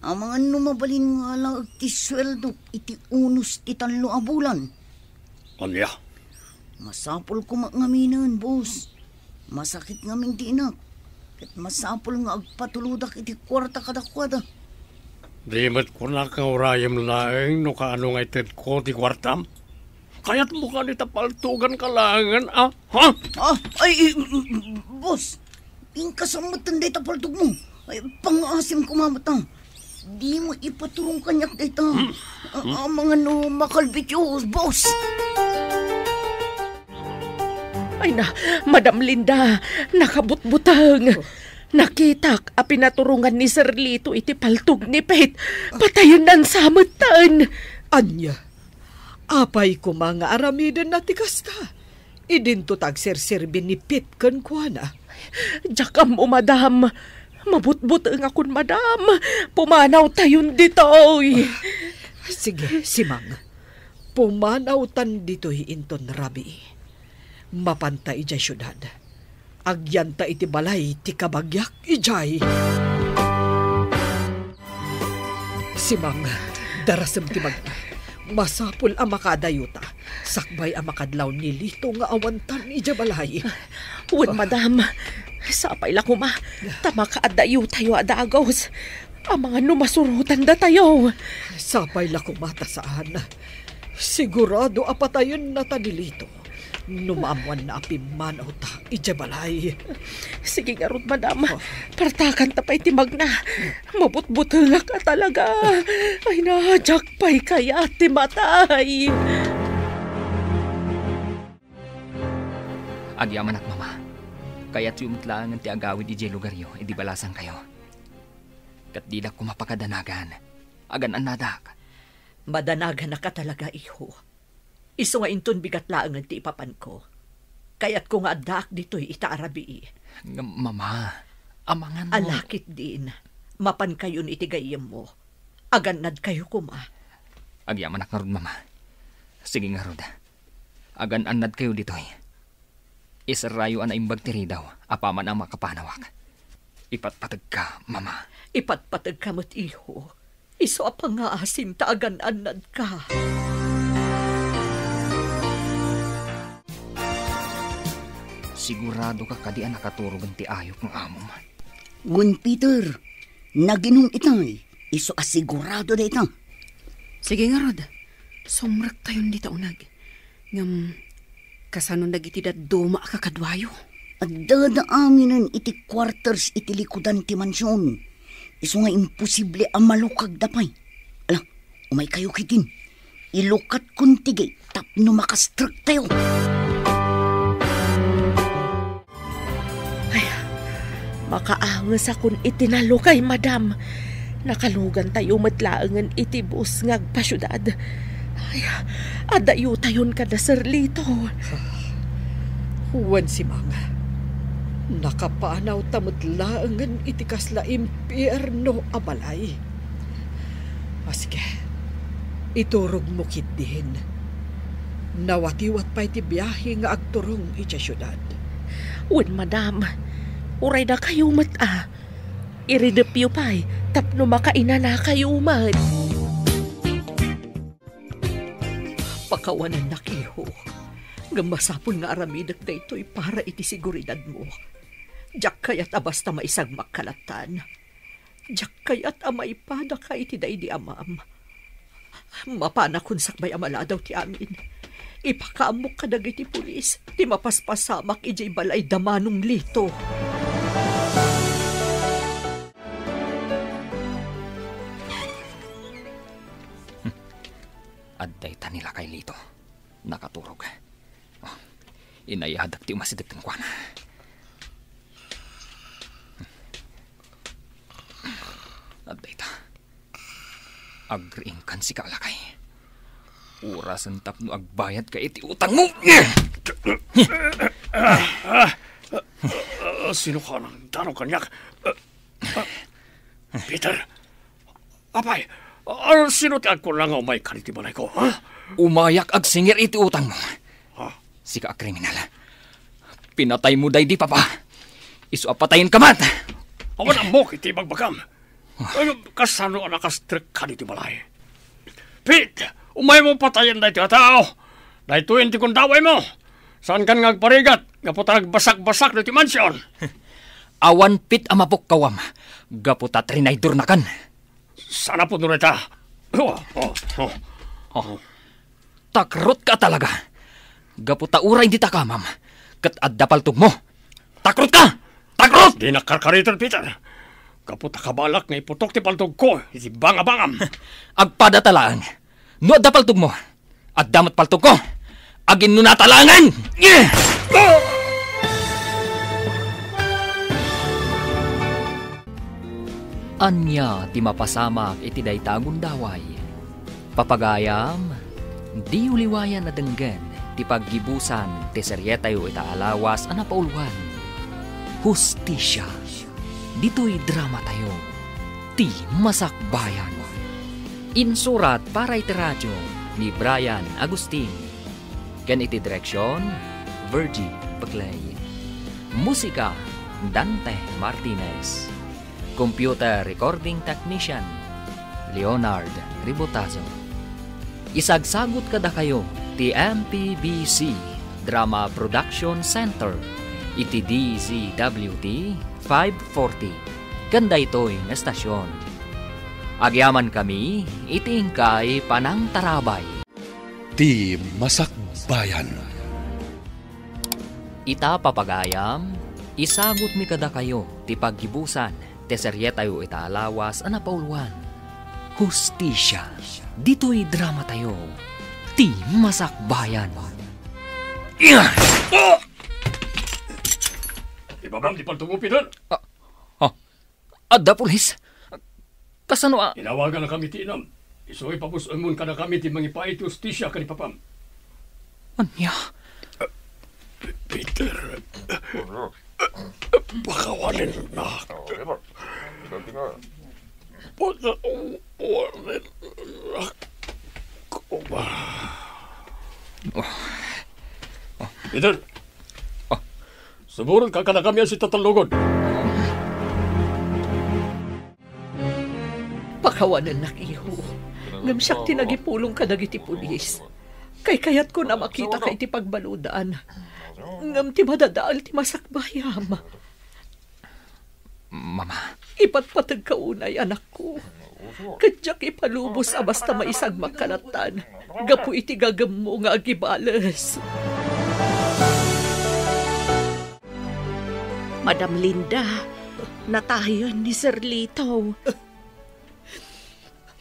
amangan no mabalin nga alaek ti sueldok iti unos ti tallo a bulan. Ania? Masapul koma ngaminen, boss. Masakit ngamin ti inak. Ket masapul nga agpatulodak iti kuarta kadakuada. Di met kunak nga urayem laeng no kaano nga itedko ti kuartam. Kayatmo kadi ta paltuganka laengen, a? Ha? Ah, ay, eh, boss, inka sa metten dayta paltogmo. Ay, pangngaasim koma met, a. Dimo ipaturong kaniak dayta. Hmm? A-, amangan no makalbityo, boss. Ay na, Madam Linda, nakabutbuteng. Oh. Nakitak a pinaturongan ni Sir Lito iti paltog ni Pete. Patayennan sa metten. Ania? Apay koma nga aramidenna ti kasta? Idinto ta agserserbi ni Pete kenkuana. Diak ammo, madam. Mabutbutengakon, madam. Pumanawtayon ditoy. Sige, Simang. Pumanawtan ditoy inton rabii. Mapanta idiay siudad. Agyanta iti balay ti kabagiak idiay. Simang, darasem ti magna. Masapul a makaadayuta. Sakbay a makadlaw ni Lito nga awantan idiay balay. Wen, madam. Sapay la koma. Ta makaadayotayo a dagus. Amangan no masurotan datayo. Sapay la koma ta saan. Sigurado a patayennata ni Lito no maammoanna a pimmanawta idiay balay. Sige ngarud, madam. Oh. Partakanta pay ti magna. Mabutbutengak a talaga. Ay na, diak pay kayat ti matay. Agyamanak, mama. Kayatyo met laengen ti agawid idiay lugaryo idi balasangkayo. Ket didak koma pakadanagan. Agan-annadak. Madanaganak a talaga, iho. Isu nga inton bigat laengen ti ipapanko, kayatko nga addaak ditoy ita a rabii. Ngem, mama, amangan no... Ala ketdin, mapankayon iti gayyemmo. Agannadkayo koma. Agyamanak ngarud, mama. Sige ngarud. Agan-annadkayo ditoy. Iserrayo a naimbag ti ridaw apaman a makapanawak. Ipatpategka, mama. Ipatpategka met, iho. Isu a pangngaasim ta agan-annadka. Siguradoka kadi a nakaturogen ti ayup nga amom? Wen, Peter, naginum itay. Isu a sigurado dayta. Sige ngarud, sumrektayon dita uneg. Ngem, kasano dagiti dadduma a kakaduayo? Addada aminen iti quarters iti likudan ti mansion. Isu nga imposible a malukagda pay. Ala, umaykayo ketdin. Ilukatkon ti gate tapno makastrektayo. Ay, makaangesakon iti nalukay, madam. Nakalugantayo met laengen iti bus nga agpasiudad. Ay, adayotayon kada Sir Lito. Wen, Simang, nakapanawta met laengen iti kasla impierno a balay. A, sige. Iturogmo ketdin. Nawatiwat pay ti biahe nga agturong idiay siudad. Wen, madam. Uray dakayo met a. Iridepyo pay tapno makainanakayo met. Pakawanennak, iho. Ngem masapul nga aramidek daytoy para iti seguridadmo. Diak kayat a basta maisagmak kalatan. Diak kayat a maipadaka iti daydi amam. Mapanakon sakbay a maladaw ti amin. Ipakaammok kadagiti pulis ti mapaspasamak idiay balay da Manong Lito. Adda ita ni Lakay Lito. Nakaturog. Oh, inayadak ti umasideg kenkuana. Adda ita. Agriingkan sika, Lakay. Orasen tapno agbayadka iti utangmo. Ah, sino ka nang dano kaniak? Ah, Peter, apay, ah, sino ti agkunna nga umayka iti balayko, ha? Umayak agsingir iti utangmo. Ha? Sika a kriminal. Pinataymo daydi papa. Isu a patayenka met. Awan ammok iti ibagbagam. Ay, kasano a nakastrek ka ditoy balay? Pete, umaymo patayen daytoy a tao. Daytoyen ti gundawaymo. Saankan nga agparigat gapu ta nagbasakbasak ditoy mansion. Awan pit a mapukkawam gapu ta trinaydornakan. Saan a pudno dayta? Oh, oh, oh. Oh. Takrotka talaga. Gapu ta uray dita kamam, ket adda paltogmo. Takrotka! Takrot! Dinak karkariten, Peter. Gapu ta kabalak nga iputok ti paltogko iti bangabangam. Agpadata laeng. No adda paltogmo, adda met paltogko. Aginnunata laengen! Ania ti mapasamak iti dayta a gundaway? Papagayam, diyo liwayan a denggen ti paggibusan ti serietayo ita a lawas a napauluan, Hustisia, ditoy dramatayo, Ti Masakbayan. Insurat para iti radio ni Brian Agustin, ken iti direksion, Virgie Peclay. Musika, Dante Martinez. Computer recording technician, Leonard Ribotazo. Isagsagut kadakayo ti M P B C Drama Production Center iti D Z W T five forty ken daytoy nga estasion. Agyamankami iti inkay panangtarabay. Ti Masakbayan. Ita, papagayam, isagutmi kadakayo ti paggibusan ti serietayo ita a lawas a napauluan, Hustisia, ditoy dramatayo, Ti Masakbayan. Ibabam ti paltogmo, Peter. Ah, ah, Adda pulis. Kasano a? Inawaganakami ti inam. Isu ipapus-enmon kadakami ti mangipaay ti hustisia ken ni papam. Ania? Peter. Pakawanennak. Pakawanennak koma. Peter. Suburonka kadakami a sitatellogod. Pakawanennak, iho. Ngem siak ti nagipulong kadagiti pulis. Kaykayatko a makitaka iti pagbaludan. Ngem ti madadael ti masakbayam. Mama. Ipatpategka unay, anakko. Ket diak ipalubos a basta maisagmak kalatan gapu iti gagemmo nga agibales. Madam Linda, natayen ni Sir Lito.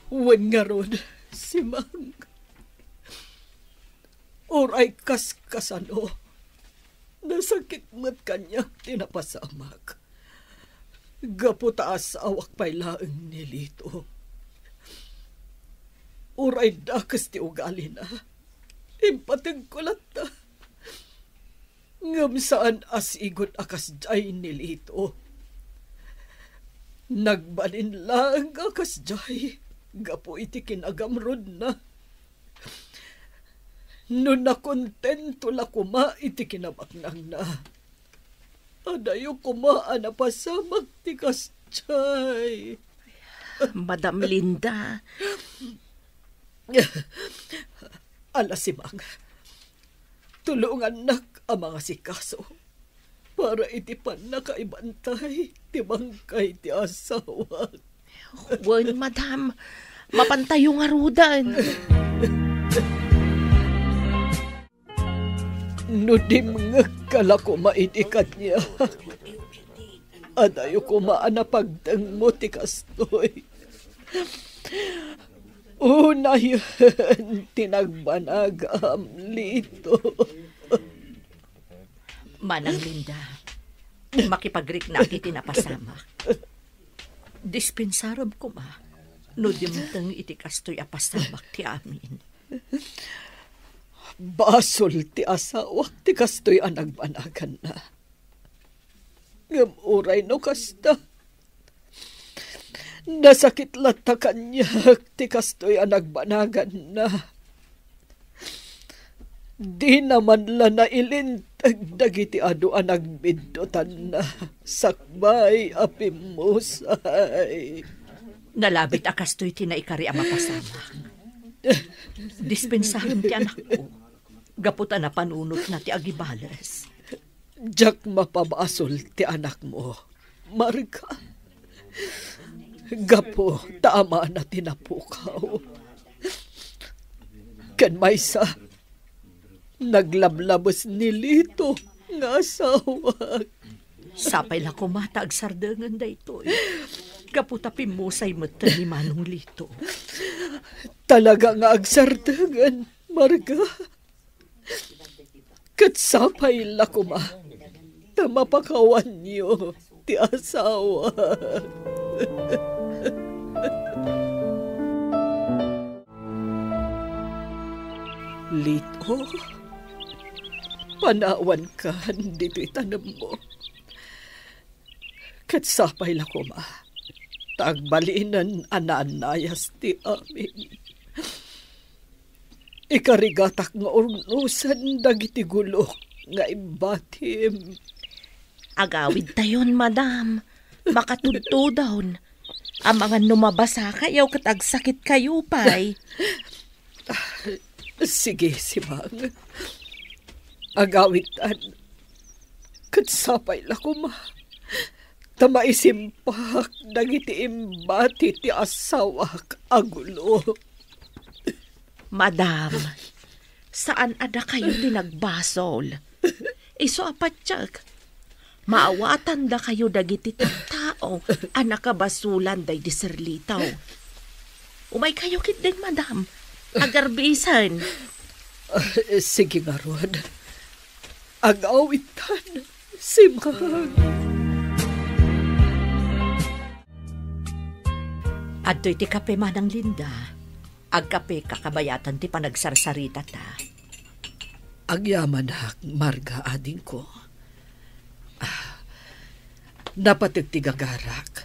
Wen ngarud, Simang. Uray kaskasano, nasakit met kaniak ti napasamak. Gapu ta asawak pay laeng ni Lito. Uray dakes ti ugalina, impategko latta. Ngem saan a sigud a kasdiay ni Lito. Nagbalin laeng a kasdiay gapu iti kinagamrudna. No nakontento la koma iti kinabaknangna, adayo koma a napasamak ti kasdiay. Madam Linda. Ala, Simang, tulongannak a mangasikaso para iti pannakaibantay ti bangkay ti asawak. Wen, madam, mapantayo ngaruden. No dimngegka la koma idi kaniak, adayo koma a napagdengmo ti kastoy. Unayen ti nagbanagam, Lito. Manang Linda, makipagriknak iti napasamak. Dispensarem koma no dimteng iti kastoy a pasamak ti amin. Basol ti asawak ti kastoy a nagbanaganna. Ngem uray no kasta, nasakit latta kaniak ti kastoy a nagbanaganna. Dina man la nailinteg dagiti adu a nagbiddutanna sakbay a pimmusay. Nalabit a kastoy ti naikari a mapasamak. Dispensarem ti anakko, gapu ta napanunotna ti agibales. Diak mapabasol ti anakmo, Marga. Gapu ta amana ti napukaw. Ken maysa, naglablabes ni Lito nga asawak. Sapay la koma ta agsardengen daytoy. Gapu ta pimmusay metten ni Manong Lito. Talaga nga agsardengen, Marga. Ket sapay la koma ta mapakawanyo ti asawa. Lito, panawankan ditoy tanemmo. Ket sapay la koma ta agbalinen a naannayas ti amin. Ikarigatak nga urnosen dagiti gulok nga imbatim. Agawidtayon, madam. Makatudtudon. Amangan no mabasakayo ket agsakitkayo pay. Sige, Simang. Agawidtan. Ket sapay la koma ta maisimpak dagiti imbati ti asawak a gulo. Madam, saan a dakayo ti nagbasol. Isu a patiek, maawatandakayo dagiti tattao a nakabasolan daydi Sir Lito. Umaykayo ketdin, madam. Agarbisen. Ah, sige ngarud. Agawidtan, Simang. Adtoy ti kape, Manang Linda. Agkapeka kabayatan ti panagsarsaritata. Agyamanak, Marga, adingko. Ah, napateg ti gagarak.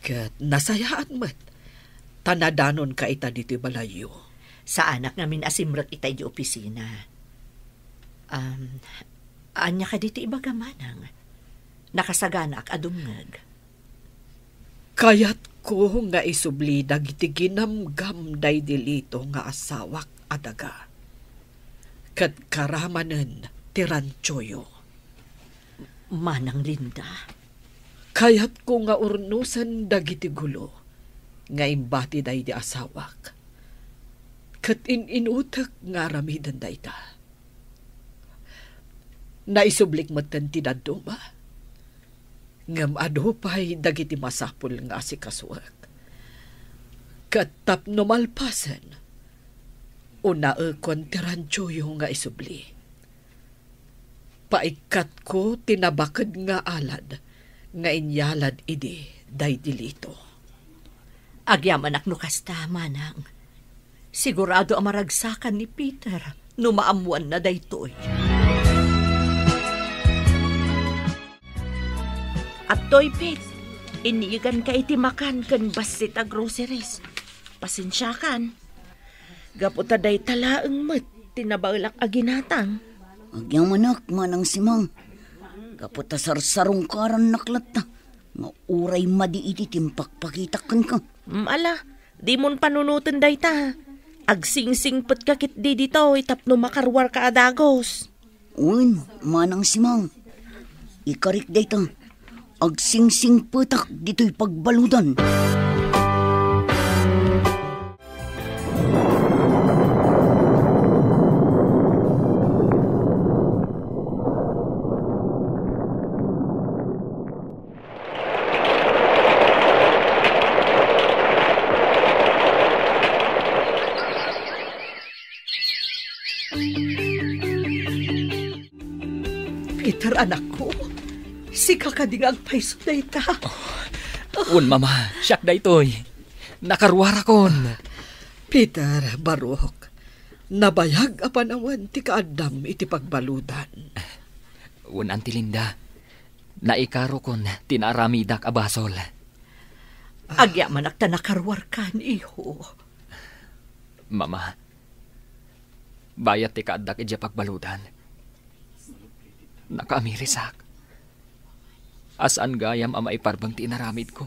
Ket nasayaat met ta nadanonka ita ditoy balayyo. Saanak ngamin a simrek ita idiay opisina. Um, ania kadi ti ibagam, Manang? Nakasaganaak a dumngeg. Kayatko nga isubli dagiti ginamgam daydi Lito nga asawak a daga. Ket karamanen ti rantioyo. Manang Linda. Kayatko nga urnosen dagiti gulo nga imbati daydi asawak. Ket in-inutek nga aramiden dayta. Naisublik metten ti dadduma. Ngem adu pay dagiti masapul nga asikasuek. Ket tapno malpasen, unaekon ti rantioyo nga isubli. Paikkatko ti nabaked nga alad nga inyalad idi daydi Lito. Agyamanak no kasta, Manang. Sigurado a maragsakan ni Peter no maammoanna daytoy. Adtoy, Pete. Inniiganka iti makan ken bassit a groceries. Pasensiakan. Gapu ta dayta laeng met ti nabaelak a ginatang. Agyamanak, Manang Simang. Gapu ta sarsarungkarannak latta nga uray madi iti timpakpakitak kenka. Mm, ala, dimon panunoten dayta. Agsingsingpetka ketdi ditoy tapno makaruarka a dagus. Wen, Manang Simang. Ikarik dayta. Agsingsingpetak ditoy pagbaludan. Peter, anakko, sika kadi nga agpayso dayta? Wen, Mama, siak daytoy. Nakaruarakon. Peter, barok, nabayag a panawen ti kaaddam iti pagbaludan. Wen, Auntie Linda, naikarokon ti naaramidak a basol. Agyamanak ta nakaruarkan, iho. Mama, bayat ti kaaddak idiay pagbaludan, nakaamirisak. A saan gayam a maiparbeng ti inaramidko.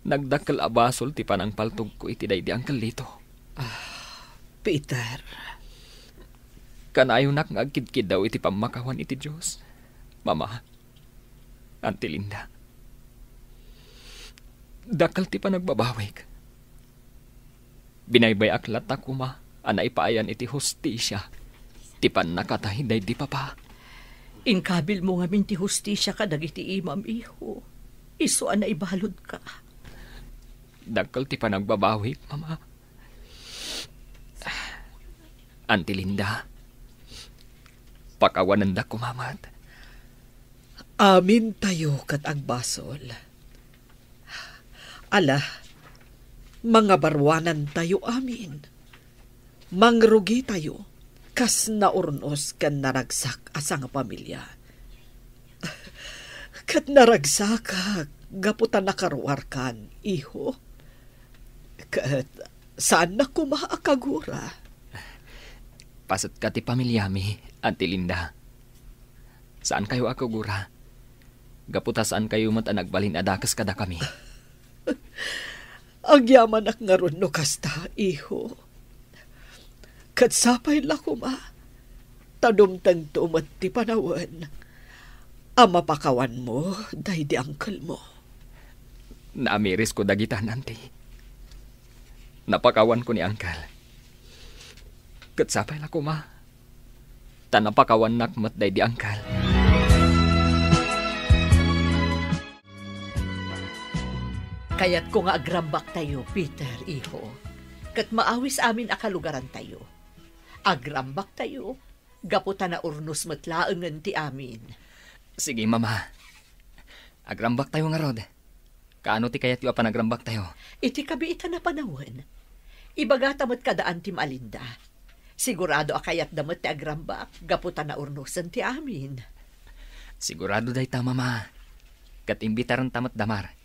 Nagdakkel a basol ti panangpaltogko iti daydi Uncle Lito. Ah, Peter. Kanayonak nga agkidkiddaw iti pammakawan iti Dios, Mama, Auntie Linda. Dakkel ti panagbabawik. Binaybay-ak latta koma a naipaayan iti hustisia ti pannakatay daydi papa. Inkabilmo ngamin ti hustisia kadagiti imam, iho. Isu a naibaludka. Dakkel ti panagbabawik, Mama. Auntie Linda, pakawanendak koma met. Amintayo ket agbasol. Ala, mangabaruanantayo amin. Mangrugitayo kas naurnos ken naragsak a sangapamilia. Ket naragsakak gapu ta nakaruarkan, iho. Ket saannak koma a kagura. Paset ka ti pamiliami, Auntie Linda. Saankayo a kagura. Gapu ta saankayo met a nagbalin a dakes kadakami. Agyamanak ngarud no kasta, iho. Ket sapay la koma, ta dumtengto met ti panawen a mapakawanmo daydi angkelmo. Naamirisko dagita, Auntie. Napakawanko ni Uncle. Ket sapay la koma, ta napakawannak met daydi Uncle. Kayatko nga agrambaktayo, Peter, iho, ket maawis amin a kalugarantayo. Agrambaktayo gapu ta naurnos met laengen ti amin. Sige, Mama. Agrambaktayo ngarud. Kaano ti kayatyo a panagrambaktayo? Iti kabiitan a panawen, ibagata met kada Auntie Malinda. Sigurado a kayatda met ti agrambak gapu ta naurnosen ti amin. Sigurado dayta, Mama. Ket imbitarenta met da, Mar.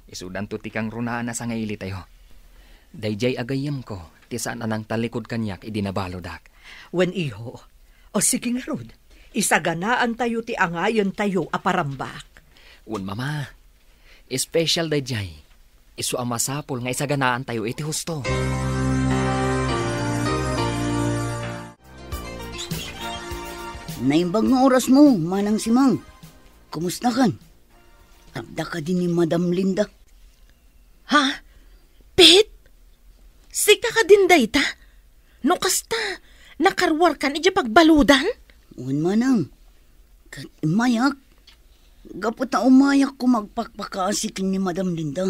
Isudanto ti kangrunaan a sangailitayo. Daydiay a gayyemko ti saan a nangtallikud kaniak idi nabaludak. Wen, iho. O sige ngarud, isaganaantayo ti angayentayo a parambak. Wen, Mama. Espesyal daydiay. Isu a masapul nga isaganaantayo iti husto. Naimbag nga orasmo, Manang Simang. Kumustakan? Adda kadi ni Madam Linda? Ha? Pete? Sika kadin dayta? No kasta, nakaruarkan idiay pagbaludan? Wen, Manang. Ket immayak, gapu ta umayak koma agpakpakaasi ken ni Madam Linda.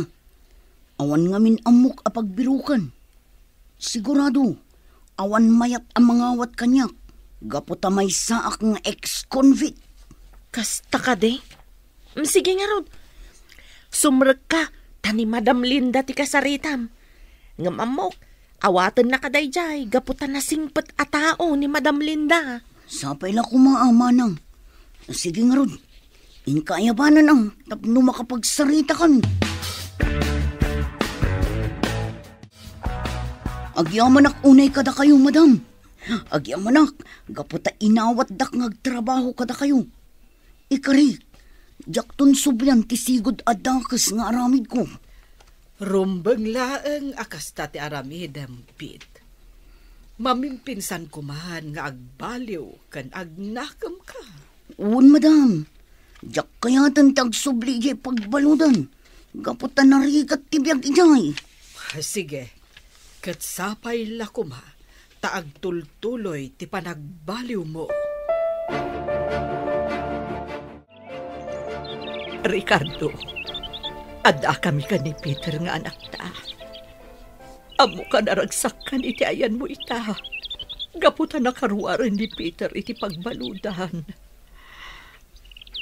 Awan ngamin ammok a pagbirokan. Sigurado, awan mayat a mangawat kaniak gapu ta maysaak nga ex-convict. Kasta kadi? Mm, sige ngarud. Sumrekka, ta ni Madam Linda ti kasaritam. Ngem ammok, awatennaka daydiay gapu ta nasingpet a tao ni Madam Linda. Sapay la koma a, Manang. Sige ngarud, inka ayabanan a tapno makapagsaritakan. Agyamanak unay kadakayo, Madam. Agyamanak, gapu ta inawatdak nga agtrabaho kadakayo. Ikari, diakton sublian ti sigud a dakes nga aramidko. Rumbeng laeng a kasta ti aramidem, Pete. Mamimpinsan koman nga agbaliw ken agnakemka. Wen, Madam. Diak kayaten ti agsubli idiay pagbaludan, gapu ta narigat ti biag idiay. Sige, ket sapay la koma ta agtultuloy ti panagbaliwmo. Ricardo, addakami ken ni Peter nga anakta. Ammoka, naragsakkan iti ayanmo ita. gapu ta nakaruaren ni Peter iti pagbaludan.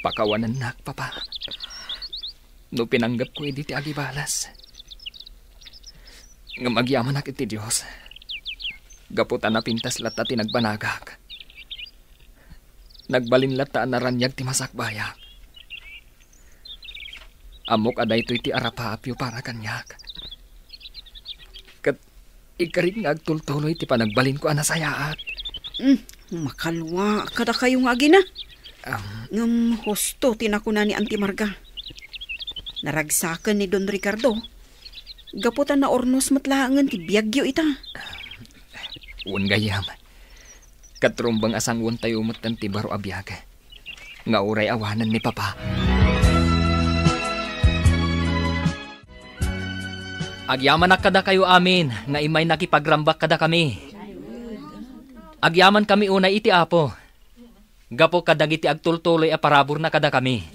Pakawanennak, Papa, no pinanggepko idi ti agibalas. Ngem agyamanak iti Dios, gapu ta napintas latta ti nagbanagak. Nagbalin latta a naraniag ti masakbayak. Ammok a daytoy ti arapaapyo para kaniak. Ket ikarik nga agtultuloy ti panagbalinko a nasayaat. Mm, makalwa kadakayo nga agina. Am. Ngem husto ti nakuna ni Auntie Marga. Naragsaken ni Don Ricardo. Gapu ta naurnos met laengen ti biagyo ita. Wen gayyem. Ket rumbeng a sanguentayo metten ti baro a biag nga uray awanen ni Papa. Agyamanak kadakayo amin nga immay nakipagrambak kadakami. Agyamankami unay iti Apo, gapu kadagiti agtultuloy a paraburna kadakami.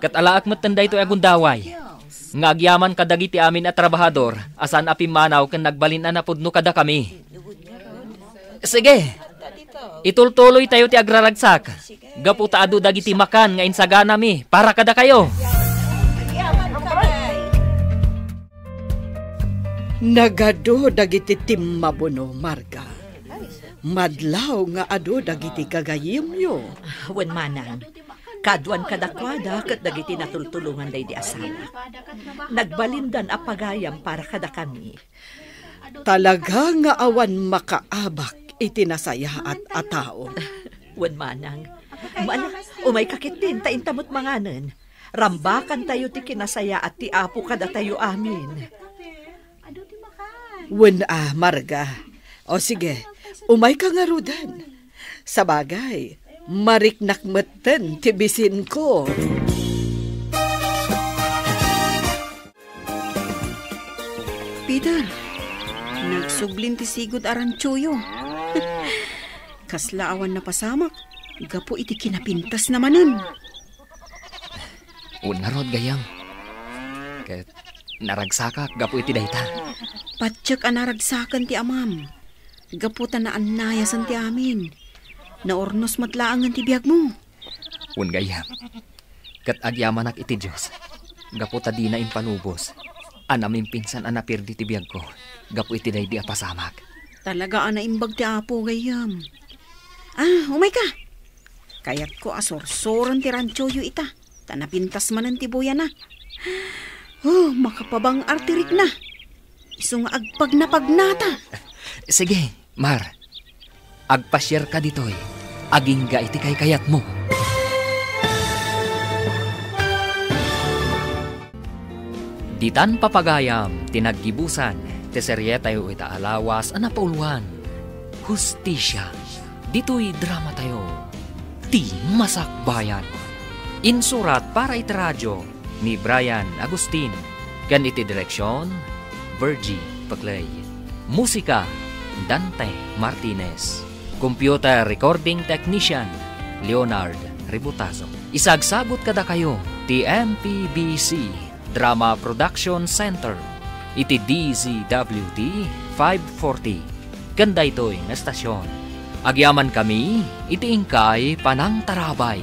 Ket alaek metten daytoy a gundaway, nga agyaman kadagiti amin a trabahador a saan a pimmanaw ken nagbalin a napudno kadakami. Sige, itultuloytayo ti agraragsak, gapu ta adu dagiti makan nga insaganami para kadakayo. Nagadu dagiti timmabuno, Marga. Madlaw nga adu dagiti gagayyemyo. Wen manang, kaaduan kadakuada ket dagiti natultulongan daydi asawa. Nagbalindan a pagayam para kadakami. Talaga nga awan makaabak iti nasayaat a tao. Wen manang, mala, umayka ketdin ta inta met manganen. Rambakantayo ti kinasayaat ti Apo kadatayo amin. Wen a, Marga. O sige, umayka ngaruden. Sabagay, mariknak metten ti bisinko. Peter, nagsublin ti sigud a rantsoyo. Kasla awan napasamak, gapu iti kinapintas na manen. Wen ngarud, gayyem. Ket naragsakak gapu iti dayta. Patiek a naragsaken ti amam. Gapu ta naannayasan ti amin. Naurnos met laengen ti biagmo. Wen gayyem. Ket agyamanak iti Dios, gapu ta dina impalubos a namimpinsan a naperdi ti biagko gapu iti daydi a pasamak. Talaga a naimbag ti Apo, gayyem. Ah, umayka. Kayatko a sursuren ti rantsoyo ita, ta napintas manen ti buyana. Oh, makapabang-ar ti rikna. Isu nga agpagnapagnata. Sige, Mar. Agpasiarka ditoy, agingga iti kaykayatmo. Ditan papagayam ti naggibusan ti serietayo ita a lawas a napauluan, Hustisia. Ditoy dramatayo, Ti Masakbayan. Insurat para iti radio ni Brian Agustin, ken iti direksion, Virgie Paclay. Musika, Dante Martinez. Computer recording technician, Leonard Ributazo. Isagsagut kadakayo ti M P B C Drama Production Center iti D Z W T five forty. Ken daytoy nga estasion, agyamankami iti inkay panangtarabay.